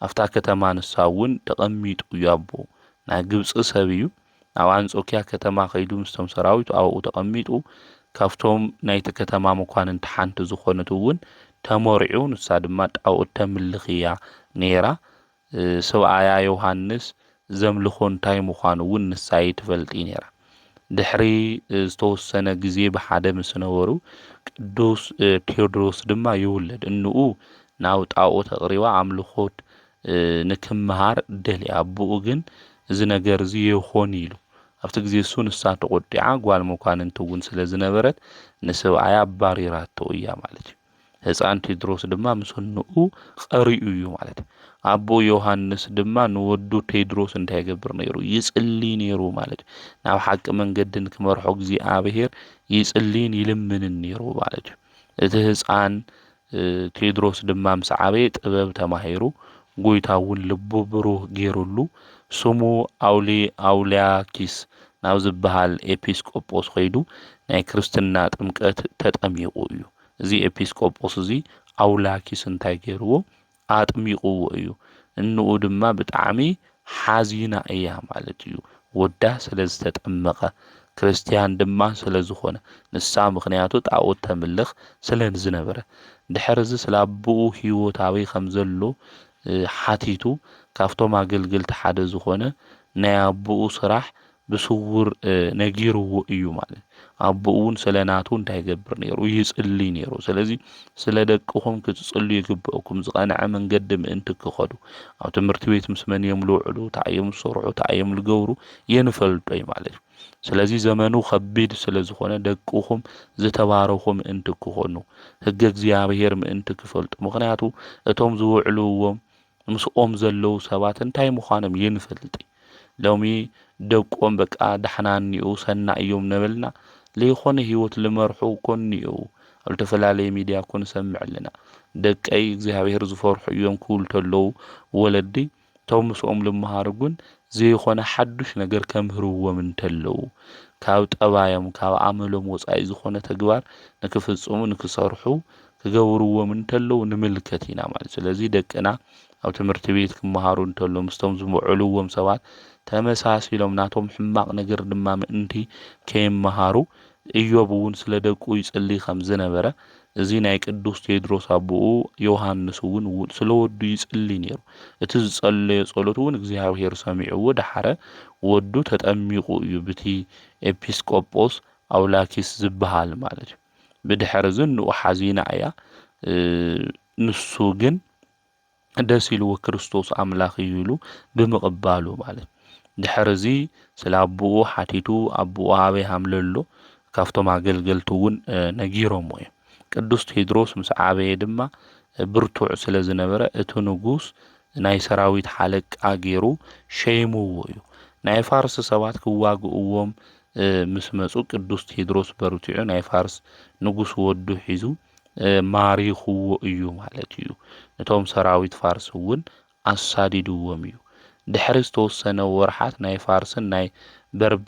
ኣብታ ከተማ ንሳ እውን ተቐሚጡ እዩ። ኣቦ ናይ ግብፂ ሰብ እዩ። ኣብ ኣንጾኪያ ከተማ ከይዱ ምስቶም ሰራዊቱ ኣብኡ ተቐሚጡ፣ ካብቶም ናይቲ ከተማ መኳንንቲ ሓንቲ ዝኾነት እውን ተመሪዑ፣ ንሳ ድማ ጣዖት ተምልኽ እያ ነይራ። ሰብኣያ ዮሃንስ ዘምልኾ እንታይ ምዃኑ እውን ንሳ ኣይትፈልጥ ነይራ። ድሕሪ ዝተወሰነ ግዜ ብሓደ ምስ ነበሩ፣ ቅዱስ ቴዎድሮስ ድማ ይውለድ። እንኡ ናብ ጣዖት ኣቕሪባ ኣምልኾት ንክምሃር ደልያ። ኣቦኡ ግን እዚ ነገር እዚ የኾን ኢሉ። ኣብቲ ግዜ እሱ ንሳ ተቖጢዓ፣ ጓል መኳንንቲ እውን ስለ ዝነበረት ንሰብኣያ ኣባሪራቶ እያ ማለት እዩ። ህፃን ቴድሮስ ድማ ምስ እንኡ ቀሪኡ እዩ ማለት እዩ። ኣቦ ዮሃንስ ድማ ንወዱ ቴድሮስ እንታይ ይገብር ነይሩ? ይጽሊ ነይሩ ማለት እዩ። ናብ ሓቂ መንገዲ ንክመርሖ እግዚኣብሔር ይጽሊን ይልምንን ነይሩ ማለት እዩ። እቲ ህፃን ቴድሮስ ድማ ምስ ዓበየ ጥበብ ተማሂሩ፣ ጎይታ እውን ልቡ ብሩህ ገይሩሉ፣ ስሙ ኣውሊ ኣውልያኪስ ናብ ዝበሃል ኤጲስቆጶስ ከይዱ ናይ ክርስትና ጥምቀት ተጠሚቑ እዩ። እዚ ኤጲስቆጶስ እዚ ኣውላኪስ እንታይ ገይርዎ? ኣጥሚቕዎ እዩ። እንኡ ድማ ብጣዕሚ ሓዚና እያ ማለት እዩ። ወዳ ስለ ዝተጠመቐ፣ ክርስትያን ድማ ስለ ዝኾነ፣ ንሳ ምኽንያቱ ጣዖት ተምልኽ ስለ ዝነበረ። ድሕሪ እዚ ስለ ኣቦኡ ህይወት ኣበይ ከም ዘሎ ሓቲቱ፣ ካብቶም ኣገልገልቲ ሓደ ዝኾነ ናይ ኣቦኡ ስራሕ ብስውር ነጊርዎ እዩ ማለት። ኣቦኡ እውን ስለ ናቱ እንታይ ይገብር ነይሩ? ይጽሊ ነይሩ። ስለዚ ስለ ደቅኹም ክትጽሉ ይግበእኩም፣ ዝቐንዐ መንገዲ ምእንቲ ክኸዱ፣ ኣብ ትምህርቲ ቤት ምስ መን እዮም ልውዕሉ፣ እንታይ እዮም ዝሰርሑ፣ እንታይ እዮም ዝገብሩ የንፈልጦ እዩ ማለት እዩ። ስለዚ ዘመኑ ከቢድ ስለ ዝኾነ ደቅኹም ዝተባረኹ ምእንቲ ክኾኑ፣ ህገ እግዚኣብሔር ምእንቲ ክፈልጡ፣ ምኽንያቱ እቶም ዝውዕልዎም ምስኦም ዘለዉ ሰባት እንታይ ምዃኖም የንፈልጥ። ሎሚ ደቆም በቃ ዳሕና እኒኡ ሰና እዮም ነበልና፣ ለይኾነ ህይወት ልመርሑ እኮ እኒኡ ኣብ ዝተፈላለየ ሚድያ እኮ ንሰምዕ ኣለና። ደቀይ እግዚኣብሔር ዝፈርሑ እዮም ክብሉ ተለዉ ወለዲ፣ እቶም ምስኦም ልመሃሩ ግን ዘይኾነ ሓዱሽ ነገር ከምህርዎም እንተለዉ፣ ካብ ጠባዮም ካብ ኣመሎም ወፃኢ ዝኾነ ተግባር ንክፍፅሙ ንክሰርሑ ክገብርዎም እንተለዉ ንምልከት ኢና ማለት። ስለዚ ደቅና ኣብ ትምህርቲ ቤት ክመሃሩ እንተለዉ ምስቶም ዝምዕልዎም ሰባት ተመሳሲሎም ናቶም ሕማቕ ነገር ድማ ምእንቲ ከይመሃሩ እዮብ እውን ስለ ደቁ ይጽሊ ከም ዝነበረ እዚ ናይ ቅዱስ ቴድሮስ ኣቦኡ ዮሃንስ እውን ስለ ወዱ ይጽሊ ነይሩ። እቲ ዝጸለዮ ጸሎት እውን እግዚኣብሔር ሰሚዕዎ ደሓረ ወዱ ተጠሚቑ እዩ ብቲ ኤጲስቆጶስ ኣውላኪስ ዝበሃል ማለት እዩ። ብድሕሪ እዚ ንኡ ሓዚና እያ። ንሱ ግን ደስ ኢልዎ ክርስቶስ ኣምላኽ እዩ ኢሉ ብምቕባሉ ማለት። ድሕሪ እዚ ስለ ኣቦኡ ሓቲቱ ኣቦኡ ኣበይ ሃምለሎ ካብቶም ኣገልገልቲ እውን ነጊሮሞ እዮም። ቅዱስ ቴድሮስ ምስ ዓበየ ድማ ብርቱዕ ስለ ዝነበረ እቲ ንጉስ ናይ ሰራዊት ሓለቃ ገይሩ ሸይምዎ እዩ። ናይ ፋርስ ሰባት ክዋግእዎም ምስ መጹ ቅዱስ ቴድሮስ በርቲዑ ናይ ፋርስ ንጉስ ወዱ ሒዙ ማሪኽዎ እዩ ማለት እዩ። ነቶም ሰራዊት ፋርስ እውን ኣሳዲድዎም እዩ። ድሕሪ ዝተወሰነ ወርሓት ናይ ፋርስን ናይ በርብ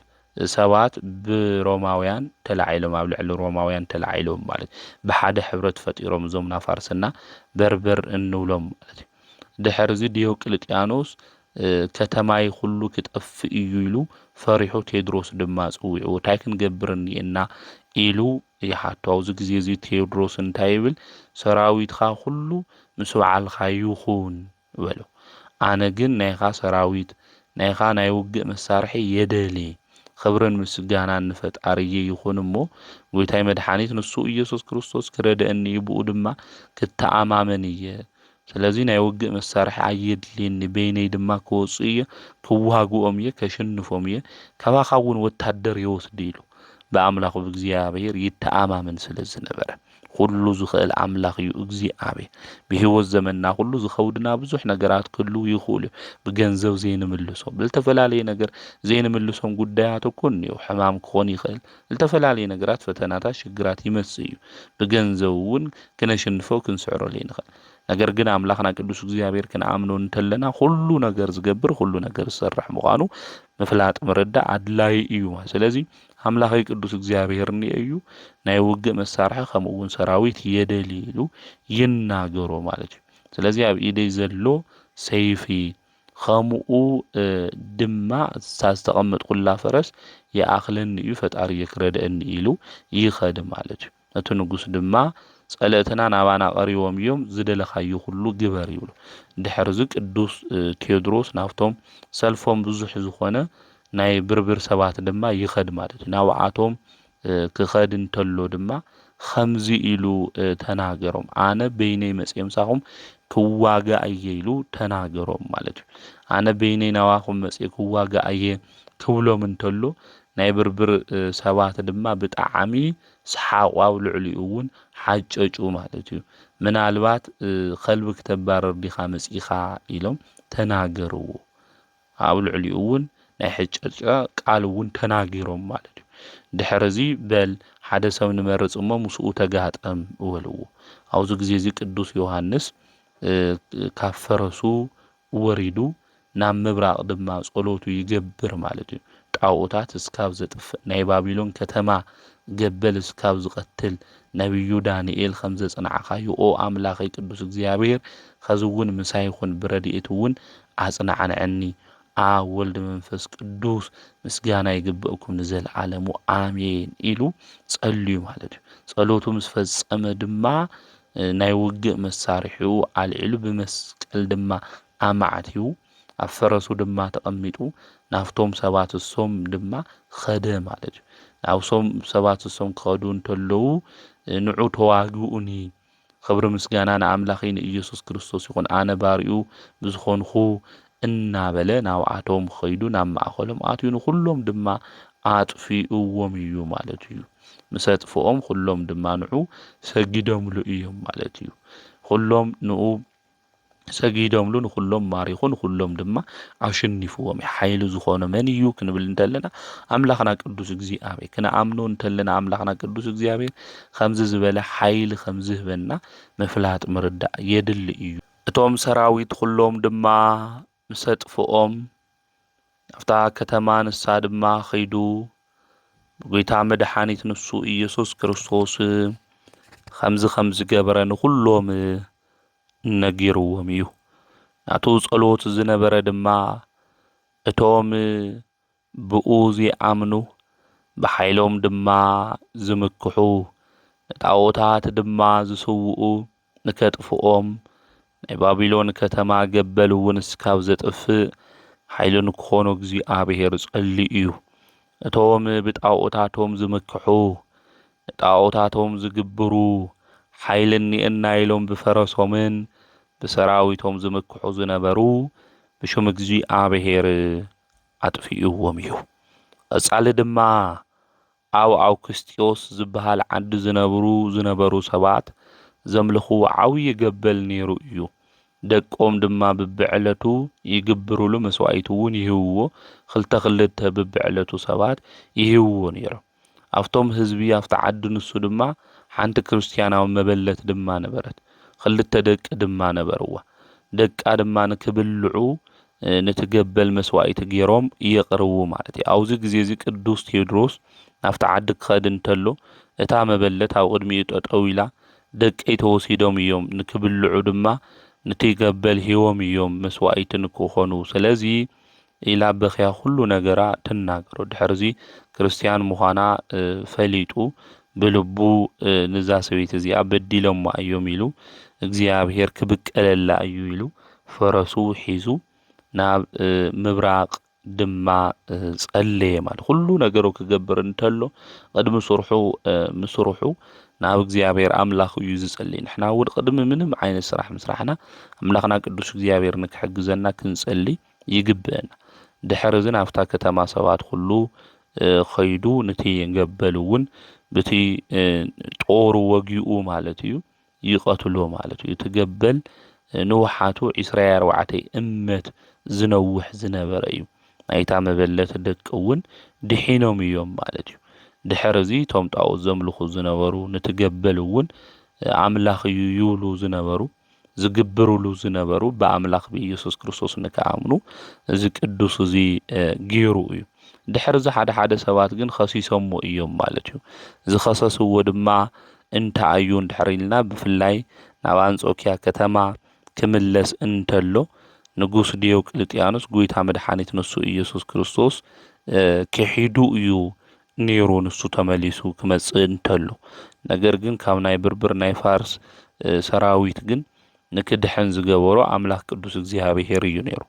ሰባት ብሮማውያን ተላዒሎም ኣብ ልዕሊ ሮማውያን ተላዒሎም ማለት ብሓደ ሕብረት ፈጢሮም እዞም ናፋርስና በርበር እንብሎም ማለት እዩ። ድሕሪ እዚ ዲዮቅልጥያኖስ ከተማይ ኩሉ ክጠፍእ እዩ ኢሉ ፈሪሑ ቴድሮስ ድማ ጽዊዕዎ እንታይ ክንገብር እኒኤና ኢሉ ይሓቶ። ኣብዚ ግዜ እዚ ቴድሮስ እንታይ ይብል? ሰራዊትካ ኩሉ ምስ በዓልካ ይኹን በሎ። ኣነ ግን ናይኻ ሰራዊት ናይኻ ናይ ውግእ መሳርሒ የደሊ። ክብርን ምስጋናን ንፈጣርየ ይኹን እሞ ጎይታይ መድሓኒት ንሱ ኢየሱስ ክርስቶስ ክረድአኒ እዩ ብኡ ድማ ክተኣማመን እየ። ስለዚ ናይ ውግእ መሳርሒ ኣየድልየኒ በይነይ ድማ ክወፁ እየ ክዋግኦም እየ ከሽንፎም እየ ካባኻ እውን ወታደር የወስድ ኢሉ ብኣምላኹ ብእግዚኣብሔር ይተኣማመን ስለ ዝነበረ ኩሉ ዝኽእል ኣምላኽ እዩ እግዚኣብሔር። ብህይወት ዘመንና ኩሉ ዝኸውድና ብዙሕ ነገራት ክህልው ይኽእሉ እዮም። ብገንዘብ ዘይንምልሶም ብልተፈላለየ ነገር ዘይንምልሶም ጉዳያት እኮ እኒኦ ሕማም ክኾን ይኽእል። ዝተፈላለዩ ነገራት ፈተናታት ሽግራት ይመጽእ እዩ። ብገንዘብ እውን ክነሽንፎ ክንስዕሮ ዘይንኽእል። ነገር ግን ኣምላኽና ቅዱስ እግዚኣብሔር ክንኣምኖ እንተለና ኩሉ ነገር ዝገብር ኩሉ ነገር ዝሰርሕ ምዃኑ ምፍላጥ ምርዳእ ኣድላይ እዩ ማለት። ስለዚ ኣምላኸይ ቅዱስ እግዚኣብሔር እኒኦ እዩ፣ ናይ ውግእ መሳርሒ ከምኡ እውን ሰራዊት የደሊ ኢሉ ይናገሮ ማለት እዩ። ስለዚ ኣብ ኢደይ ዘሎ ሰይፊ ከምኡ ድማ እሳ ዝተቐመጥኩላ ፈረስ ይኣኽለኒ እዩ፣ ፈጣሪ ክረድአኒ ኢሉ ይኸድ ማለት እዩ። እቲ ንጉስ ድማ ጸለእትና ናባና ቀሪቦም እዮም፣ ዝደለኻዮ ኩሉ ግበር ይብሉ። ድሕርዚ ቅዱስ ቴዎድሮስ ናብቶም ሰልፎም ብዙሕ ዝኾነ ናይ ብርብር ሰባት ድማ ይኸድ ማለት እዩ። ናብኣቶም ክኸድ እንተሎ ድማ ከምዚ ኢሉ ተናገሮም፣ ኣነ በይነይ መፅየ ምሳኹም ክዋጋእ እየ ኢሉ ተናገሮም ማለት እዩ። ኣነ በይነይ ናባኹም መፅየ ክዋጋእ እየ ክብሎም እንተሎ ናይ ብርብር ሰባት ድማ ብጣዕሚ ሰሓቑ፣ ኣብ ልዕሊኡ እውን ሓጨጩ ማለት እዩ። ምናልባት ከልቢ ክተባረር ዲኻ መፂኻ ኢሎም ተናገርዎ። ኣብ ልዕሊኡ እውን ናይ ሕጨጨ ቃል እውን ተናጊሮም ማለት እዩ። ድሕርዚ በል ሓደ ሰብ ንመርጽ እሞ ምስኡ ተጋጠም በልዎ። ኣብዚ ግዜ እዚ ቅዱስ ዮሃንስ ካብ ፈረሱ ወሪዱ ናብ ምብራቕ ድማ ጸሎቱ ይገብር ማለት እዩ። ጣኦታት እስካብ ዘጥፍእ፣ ናይ ባቢሎን ከተማ ገበል እስካብ ዝቐትል፣ ነቢዩ ዳንኤል ከም ዘጽናዕካዮ፣ ኦ ኣምላኸይ ቅዱስ እግዚኣብሔር፣ ኸዚ እውን ምሳይ ኩን፣ ብረድኤት እውን ኣጽናዕንዐኒ። ኣብ ወልድ መንፈስ ቅዱስ ምስጋና ይግበእኩም ንዘለዓለሙ ኣሜን ኢሉ ጸልዩ ማለት እዩ። ጸሎቱ ምስ ፈጸመ ድማ ናይ ውግእ መሳርሒኡ ኣልዒሉ ብመስቀል ድማ ኣማዕቲቡ ኣብ ፈረሱ ድማ ተቐሚጡ ናብቶም ሰባት እሶም ድማ ኸደ ማለት እዩ። ናብሶም ሰባት እሶም ክኸዱ እንተለዉ ንዑ ተዋግኡኒ ክብሪ ምስጋና ንኣምላኸይ ንኢየሱስ ክርስቶስ ይኹን፣ ኣነ ባሪኡ ብዝኾንኹ እናበለ ናብኣቶም ኸይዱ ናብ ማእኸሎም ኣትዩ ንኹሎም ድማ ኣጥፊእዎም እዩ ማለት እዩ። ምስ ኣጥፍኦም ኩሎም ድማ ንዑ ሰጊዶምሉ እዮም ማለት እዩ። ኩሎም ንኡ ሰጊዶምሉ ንኹሎም ማሪኹ ንኹሎም ድማ ኣሸኒፍዎም እዩ። ሓይሊ ዝኾነ መን እዩ ክንብል እንተለና ኣምላኽና ቅዱስ እግዚኣብሔር ክንኣምኖ እንተለና ኣምላኽና ቅዱስ እግዚኣብሔር ከምዚ ዝበለ ሓይሊ ከምዝህበና ምፍላጥ ምርዳእ የድሊ እዩ። እቶም ሰራዊት ኩሎም ድማ ምስ ኣጥፍኦም ናብታ ከተማ ንሳ ድማ ኸይዱ ብጎይታ መድሓኒት ንሱ ኢየሱስ ክርስቶስ ከምዚ ከም ዝገበረ ንኹሎም ነጊርዎም እዩ። ናቱ ጸሎት ዝነበረ ድማ እቶም ብኡ ዚኣምኑ ብሓይሎም ድማ ዝምክሑ ንጣኦታት ድማ ዝስውኡ ንከጥፍኦም ናይ ባቢሎን ከተማ ገበል እውን እስካብ ዘጥፍእ ሓይሊ ንክኾኖ እግዚኣብሔር ጸሊ እዩ። እቶም ብጣኦታቶም ዝምክሑ ንጣኦታቶም ዝግብሩ ሓይሊ እኒኤና ኢሎም ብፈረሶምን ብሰራዊቶም ዝምክሑ ዝነበሩ ብሽም እግዚኣብሔር ኣጥፊእዎም እዩ። ቀጻሊ ድማ ኣብ ኣውክስጢዮስ ዝበሃል ዓዲ ዝነብሩ ዝነበሩ ሰባት ዘምልኽዎ ዓብዪ ገበል ነይሩ እዩ። ደቆም ድማ ብብዕለቱ ይግብሩሉ መስዋእቲ እውን ይህብዎ፣ ክልተ ክልተ ብብዕለቱ ሰባት ይህብዎ ነይሮም። ኣብቶም ህዝቢ ኣብቲ ዓዲ ንሱ ድማ ሓንቲ ክርስትያናዊ መበለት ድማ ነበረት፣ ክልተ ደቂ ድማ ነበርዋ። ደቃ ድማ ንክብልዑ ነቲ ገበል መስዋእቲ ገይሮም የቕርቡ ማለት እዩ። ኣብዚ ግዜ እዚ ቅዱስ ቴዎድሮስ ናብቲ ዓዲ ክኸድ እንተሎ እታ መበለት ኣብ ቅድሚኡ ጠጠው ኢላ ደቀይ ተወሲዶም እዮም፣ ንክብልዑ ድማ ነቲ ገበል ሂቦም እዮም መስዋእቲ ንክኾኑ፣ ስለዚ ኢላ በኽያ ኩሉ ነገራ ትናገሮ። ድሕርዚ ክርስትያን ምዃና ፈሊጡ ብልቡ ንዛ ሰበይቲ እዚኣ በዲሎማ እዮም ኢሉ እግዚኣብሔር ክብቀለላ እዩ ኢሉ ፈረሱ ሒዙ ናብ ምብራቕ ድማ ጸለየ ማለት ኩሉ ነገሩ ክገብር እንተሎ ቅድሚ ስርሑ ምስርሑ ናብ እግዚኣብሔር ኣምላኽ እዩ ዝጸልይ። ንሕና እውን ቅድሚ ምንም ዓይነት ስራሕ ምስራሕና ኣምላኽና ቅዱስ እግዚኣብሔር ንክሕግዘና ክንጸልይ ይግብእና። ድሕሪ እዚ ናብታ ከተማ ሰባት ኩሉ ኸይዱ ነቲ ገበል እውን ብቲ ጦሩ ወጊኡ ማለት እዩ ይቐትሎ ማለት እዩ። እቲ ገበል ንውሓቱ ዒስራ ኣርባዕተ እመት ዝነውሕ ዝነበረ እዩ። ናይታ መበለት ደቂ እውን ድሒኖም እዮም ማለት እዩ። ድሕሪ እዚ እቶም ጣኦት ዘምልኹ ዝነበሩ ነቲ ገበል እውን ኣምላኽ እዩ ይብሉ ዝነበሩ ዝግብርሉ ዝነበሩ ብኣምላኽ ብኢየሱስ ክርስቶስ ንክኣምኑ እዚ ቅዱስ እዚ ገይሩ እዩ። ድሕርዚ ሓደ ሓደ ሰባት ግን ኸሲሶሞ እዮም ማለት እዩ። ዝኸሰስዎ ድማ እንታይ እዩ እንድሕር ኢልና፣ ብፍላይ ናብ ኣንጾኪያ ከተማ ክምለስ እንተሎ፣ ንጉስ ዲዮቅልጥያኖስ ጎይታ መድሓኒት ንሱ ኢየሱስ ክርስቶስ፣ እ፣ ክሒዱ እዩ ነይሩ፣ ንሱ ተመሊሱ ክመጽእ እንተሎ። ነገር ግን ካብ ናይ ብርብር ናይ ፋርስ፣ እ፣ ሰራዊት ግን ንክድሕን ዝገበሮ ኣምላኽ ቅዱስ እግዚኣብሔር እዩ ነይሩ።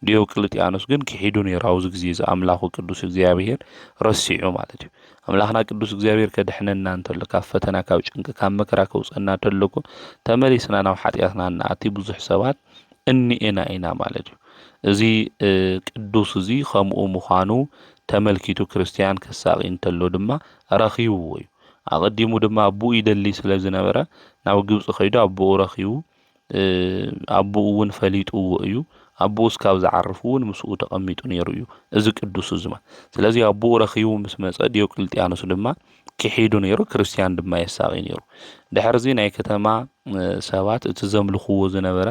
ዲዮቅልጥያኖስ ግን ክሒዱ ነይሩ። ኣብዚ ግዜ እዚ ኣምላኹ ቅዱስ እግዚኣብሔር ረሲዑ ማለት እዩ። ኣምላኽና ቅዱስ እግዚኣብሔር ከድሕነና እንተሎ፣ ካብ ፈተና፣ ካብ ጭንቂ፣ ካብ መከራ ከውፀና እንተሎ እኮ፣ ተመሊስና ናብ ሓጢኣትና እናኣቲ ብዙሕ ሰባት እኒኤና ኢና ማለት እዩ። እዚ፣ እ፣ ቅዱስ እዚ ከምኡ ምዃኑ ተመልኪቱ ክርስትያን ከሳቒ እንተሎ ድማ ረኺብዎ እዩ። ኣቐዲሙ ድማ ኣቦኡ ይደሊ ስለ ዝነበረ ናብ ግብጺ ከይዱ ኣቦኡ ረኺቡ፣ እ፣ ኣቦኡ እውን ፈሊጥዎ እዩ። ኣቦኡ እስካብ ዝዓርፍ እውን ምስኡ ተቐሚጡ ነይሩ እዩ። እዚ ቅዱስ እዚ ማለት። ስለዚ ኣቦኡ ረኺቡ ምስ መጸ ዲዮቅልጥያኖስ ድማ ክሒዱ ነይሩ፣ ክርስትያን ድማ የሳቒ ነይሩ። ድሕርዚ ናይ ከተማ፣ እ፣ ሰባት እቲ ዘምልኽዎ ዝነበረ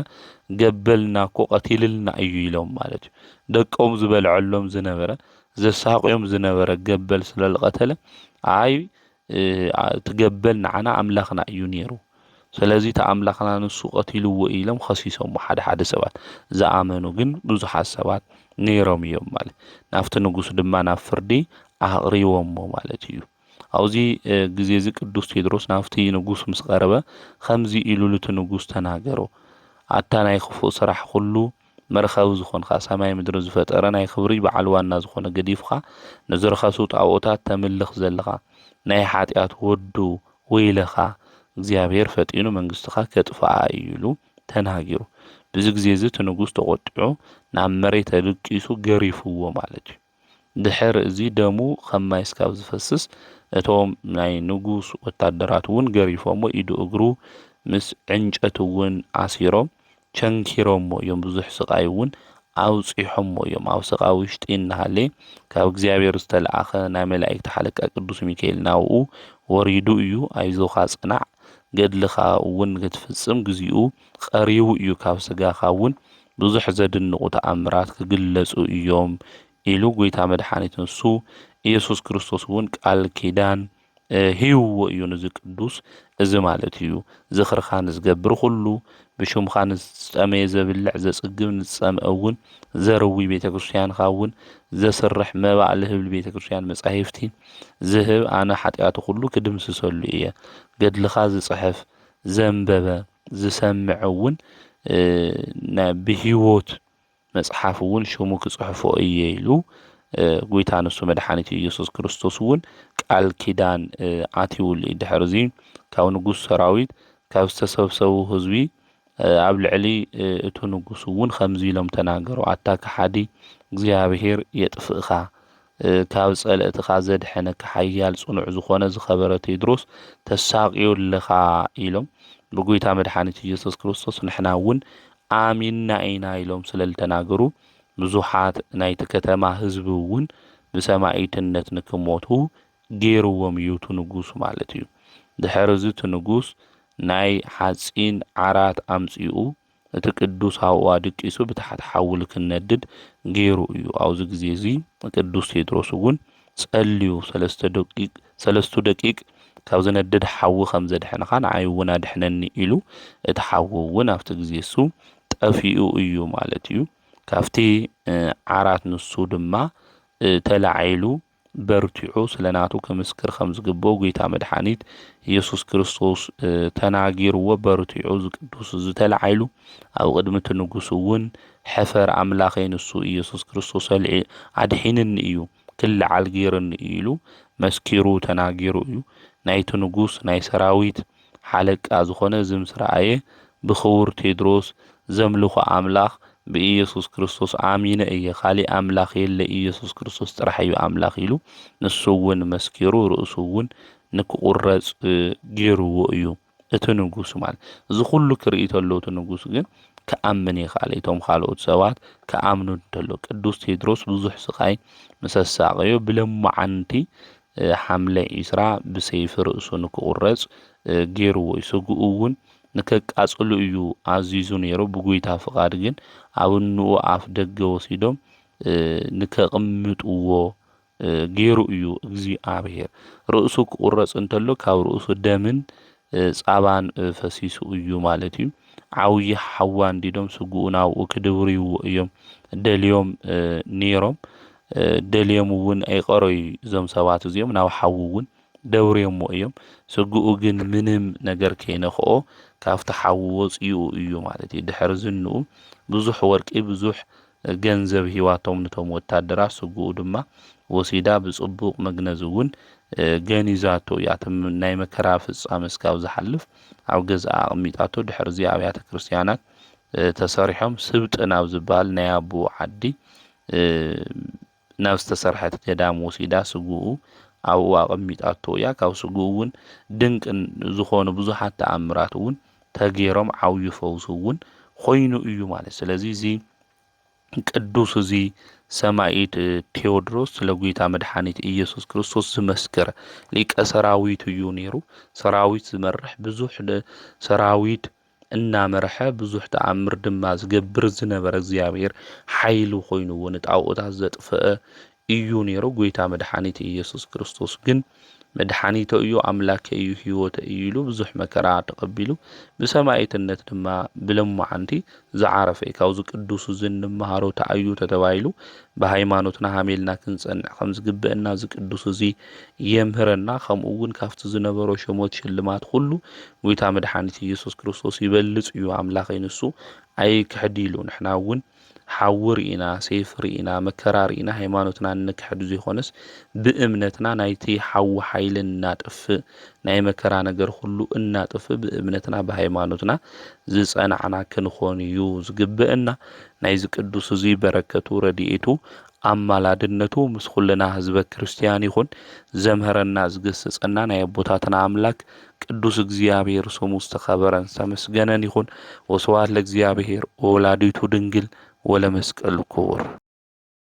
ገበልና እኮ ቀቲልልና እዩ ኢሎም ማለት እዩ። ደቆም ዝበልዐሎም ዝነበረ፣ ዘሳቕዮም ዝነበረ ገበል ስለ ዝቐተለ፣ ኣይ፣ እ፣ ኣ-፣ እቲ ገበል ንዓና ኣምላኽና እዩ ነይሩ። ስለዚ እቲ ኣምላኽና ንሱ ቀቲልዎ ኢሎም ኸሲሶሞ ሓደ ሓደ ሰባት። ዝኣመኑ ግን ብዙሓት ሰባት ነይሮም እዮም ማለት። ናብቲ ንጉስ ድማ ናብ ፍርዲ ኣቕሪቦሞ ማለት እዩ። ኣብዚ፣ እ፣ ግዜ እዚ ቅዱስ ቴድሮስ ናብቲ ንጉስ ምስ ቀረበ፣ ከምዚ ኢሉ ልቲ ንጉስ ተናገሮ። ኣታ ናይ ክፉእ ስራሕ ኩሉ መርኸቢ ዝኾንካ፣ ሰማይ ምድሪ ዝፈጠረ ናይ ክብሪ በዓል ዋና ዝኾነ ገዲፍካ፣ ንዝረኸሱ ጣኦታት ተምልኽ ዘለኻ፣ ናይ ሓጢኣት ወዱ ወይለኻ፣ እግዚኣብሔር ፈጢኑ መንግስትኻ ከጥፍኣ እዩ ኢሉ ተናጊሩ። ብዚ ግዜ እዚ እቲ ንጉስ ተቖጢዑ ናብ መሬት ኣድቂሱ ገሪፍዎ ማለት እዩ። ድሕሪ እዚ ደሙ ከም ማይ እስካብ ዝፈስስ፣ እቶም ናይ ንጉስ ወታደራት እውን ገሪፎሞ፣ ኢዱ እግሩ ምስ ዕንጨት እውን ኣሲሮም ቸንኪሮሞ እዮም። ብዙሕ ስቓይ እውን ኣውጺሖሞ እዮም። ኣብ ስቓይ ውሽጢ እናሃለ ካብ እግዚኣብሔር ዝተለኣኸ ናይ መላእክቲ ሓለቃ ቅዱስ ሚካኤል ናብኡ ወሪዱ እዩ። ኣይዞኻ ጽናዕ፣ ገድልኻ እውን ክትፍጽም ግዚኡ ቀሪቡ እዩ። ካብ ስጋኻ እውን ብዙሕ ዘድንቑ ተኣምራት ክግለጹ እዮም ኢሉ ጎይታ መድሓኒት ንሱ ኢየሱስ ክርስቶስ እውን ቃል ኪዳን፣ እ፣ ሂብዎ እዩ ንዚ ቅዱስ እዚ ማለት እዩ። ዝኽርኻ ንዝገብር ኩሉ፣ ብሽምኻ ንዝጠመየ ዘብልዕ ዘጽግብ፣ ንዝጸምአ እውን ዘርዊ፣ ቤተ ክርስቲያንኻ እውን ዘስርሕ፣ መባእ ልህብ ቤተ ክርስቲያን መጻሕፍቲ ዝህብ፣ ኣነ ሓጢኣቱ ኩሉ ክድምስሰሉ እየ። ገድልኻ ዝጽሕፍ፣ ዘንበበ፣ ዝሰምዕ እውን፣ እ፣ ና-፣ ብህይወት መጽሓፍ እውን ሽሙ ክጽሕፎ እየ ኢሉ፣ እ፣ ጎይታ ንሱ መድሓኒት ኢየሱስ ክርስቶስ እውን ቃል ኪዳን፣ እ፣ ኣትዩሉ እዩ። ድሕሪ እዚ ካብ ንጉስ ሰራዊት፣ ካብ ዝተሰብሰቡ ህዝቢ፣ እ፣ ኣብ ልዕሊ፣ እ፣ እቲ ንጉስ እውን ከምዚ ኢሎም ተናገሩ፣ ኣታ ከሓዲ፣ እግዚኣብሔር የጥፍእኻ፣ እ፣ ካብ ጸላእትኻ ዘድሐነካ ሓያል ጽኑዕ ዝኾነ ዝኸበረ ቴድሮስ ተሳቕዮ ኣለኻ ኢሎም ብጎይታ መድሓኒት ኢየሱስ ክርስቶስ ንሕና እውን ኣሚንና ኢና ኢሎም ስለ ዝተናገሩ፣ ብዙሓት ናይቲ ከተማ ህዝቢ እውን ብሰማኢትነት ንክሞቱ ገይርዎም እዩ እቲ ንጉስ ማለት እዩ። ድሕሪ እዚ እቲ ንጉስ ናይ ሓጺን ዓራት ኣምጺኡ እቲ ቅዱስ ኣብኡ ኣድቂሱ ብታሕቲ ሓዊ ልክነድድ ገይሩ እዩ። ኣብዚ ግዜ እዚ ቅዱስ ቴድሮስ እውን ጸልዩ ሰለስተ ደቂቅ፣ ሰለስቱ ደቂቅ ካብ ዝነድድ ሓዊ ከም ዘድሐንኻ ንዓይ እውን ኣድሕነኒ ኢሉ እቲ ሓዊ እውን ኣብቲ ግዜ እሱ ጠፊኡ እዩ ማለት እዩ። ካብቲ፣ እ፣ ዓራት ንሱ ድማ፣ እ፣ ተላዒሉ በርቲዑ ስለ ናቱ ክምስክር ከም ዝግብኦ ጎይታ መድሓኒት ኢየሱስ ክርስቶስ፣ እ፣ ተናጊርዎ በርቲዑ እዚ ቅዱስ እዚ ተላዒሉ ኣብ ቅድሚ እቲ ንጉስ እውን ሕፈር ኣምላኸይ ንሱ ኢየሱስ ክርስቶስ ኣልዒ-፣ ኣድሒንኒ እዩ ክልዓል ገይርኒ እዩ ኢሉ መስኪሩ ተናጊሩ እዩ። ናይቲ ንጉስ ናይ ሰራዊት ሓለቃ ዝኾነ እዚ ምስ ረኣየ ብኽቡር ቴድሮስ ዘምልኾ ኣምላኽ ብኢየሱስ ክርስቶስ ኣሚነ እየ፣ ካሊእ ኣምላኽ የለ፣ ኢየሱስ ክርስቶስ ጥራሕ እዩ ኣምላኽ ኢሉ ንሱ እውን መስኪሩ ርእሱ እውን ንክቑረጽ፣ እ፣ ገይርዎ እዩ። እቲ ንጉስ ማለት እዚ ኩሉ ክርኢ ተሎ እቲ ንጉስ ግን ክኣምን ይኽኣል። እቶም ካልኦት ሰባት ክኣምኑ እንተሎ ቅዱስ ቴድሮስ ብዙሕ ስቓይ ምስ ኣሳቐዮ ብለማዓንቲ፣ እ፣ ሓምለ ዒስራ ብሰይፊ ርእሱ ንክቑረጽ፣ እ፣ ገይርዎ እዩ። ስግኡ እውን ንከቃጽሉ እዩ ኣዚዙ ነይሩ። ብጎይታ ፍቓድ ግን ኣብ እንኡ ኣፍ ደገ ወሲዶም፣ እ፣ ንከቕምጥዎ እ፣ ገይሩ እዩ እግዚኣብሔር። ርእሱ ክቑረጽ እንተሎ ካብ ርእሱ ደምን፣ እ፣ ጻባን፣ እ፣ ፈሲሱ እዩ ማለት እዩ። ዓብዪ ሓዊ ኣንዲዶም ስግኡ ናብኡ ክድብርይዎ እዮም ደልዮም፣ እ፣ ነይሮም። እ፣ ደልዮም እውን ኣይቐረዩ እዞም ሰባት እዚኦም ናብ ሓዊ እውን ደብርዮሞ እዮም። ስግኡ ግን ምንም ነገር ከይነኽኦ ካብቲ ሓዊ ወፂኡ እዩ ማለት እዩ። ድሕሪ ዝንኡ ብዙሕ ወርቂ፣ ብዙሕ ገንዘብ ሂባቶም ነቶም ወታደራት። ስግኡ ድማ ወሲዳ ብፅቡቕ መግነዝ እውን፣ እ፣ ገኒዛቶ እያ። እቲ ም-፣ ናይ መከራ ፍጻመ እስካብ ዝሓልፍ ኣብ ገዛኣ ኣቕሚጣቶ። ድሕሪ እዚ ኣብያተ ክርስቲያናት፣ እ፣ ተሰሪሖም ስብጥ ናብ ዝበሃል ናይ ኣቦኡ ዓዲ፣ እ፣ ናብ ዝተሰርሐት ገዳም ወሲዳ ስግኡ ኣብኡ ኣቐሚጣቶ እያ። ካብ ስግኡ እውን ድንቅ ዝኾኑ ብዙሓት ተኣምራት እውን ተገይሮም ዓብዩ ፈውሲ እውን ኮይኑ እዩ ማለት። ስለዚ እዚ ቅዱስ እዚ ሰማኢት ቴዎድሮስ ስለ ጎይታ መድሓኒት ኢየሱስ ክርስቶስ ዝመስክር ሊቀ ሰራዊት እዩ ነይሩ። ሰራዊት ዝመርሕ፣ ብዙሕ ደ-፣ ሰራዊት እናመርሐ ብዙሕ ተኣምር ድማ ዝገብር ዝነበረ እግዚኣብሔር ሓይሉ ኮይንዎ ንጣኦታት ዘጥፍአ እዩ ነይሩ። ጎይታ መድሓኒት ኢየሱስ ክርስቶስ ግን መድሓኒተ እዩ፣ ኣምላከ እዩ፣ ህይወተ እዩ ኢሉ ብዙሕ መከራ ተቐቢሉ ብሰማኢትነት ድማ ብለማዓንቲ ዝዓረፈ እዩ። ካብዚ ቅዱስ እዚ እንመሃሮ ተኣዩ ተተባሂሉ ብሃይማኖትና ሃሜልና ክንጸንዕ ከም ዝግበአና እዚ ቅዱስ እዚ የምህረና። ከምኡ እውን ካብቲ ዝነበሮ ሸሞት ሽልማት ኩሉ ጎይታ መድሓኒት ኢየሱስ ክርስቶስ ይበልጽ እዩ፣ ኣምላኸይ ንሱ ኣይክሕድ ኢሉ። ንሕና እውን ሓዊ ርኢና፣ ሰይፊ ርኢና፣ መከራ ርኢና ሃይማኖትና እንክሕድ ዘይኮነስ ብእምነትና ናይቲ ሓዊ ሓይሊ እናጥፍእ ናይ መከራ ነገር ኩሉ እናጥፍእ ብእምነትና ብሃይማኖትና ዝጸናዕና ክንኾን እዩ ዝግበአና። ናይዚ ቅዱስ እዚ በረከቱ ረድኤቱ ኣማላድነቱ ምስ ኩልና ህዝበ ክርስቲያን ይኹን። ዘምሀረና ዝገሰጸና ናይ ኣቦታትና ኣምላክ ቅዱስ እግዚኣብሔር ስሙ ዝተኸበረን ዝተመስገነን ይኹን። ወስብሐት ለእግዚኣብሔር ወወላዲቱ ድንግል ወለመስቀሉ ክቡር።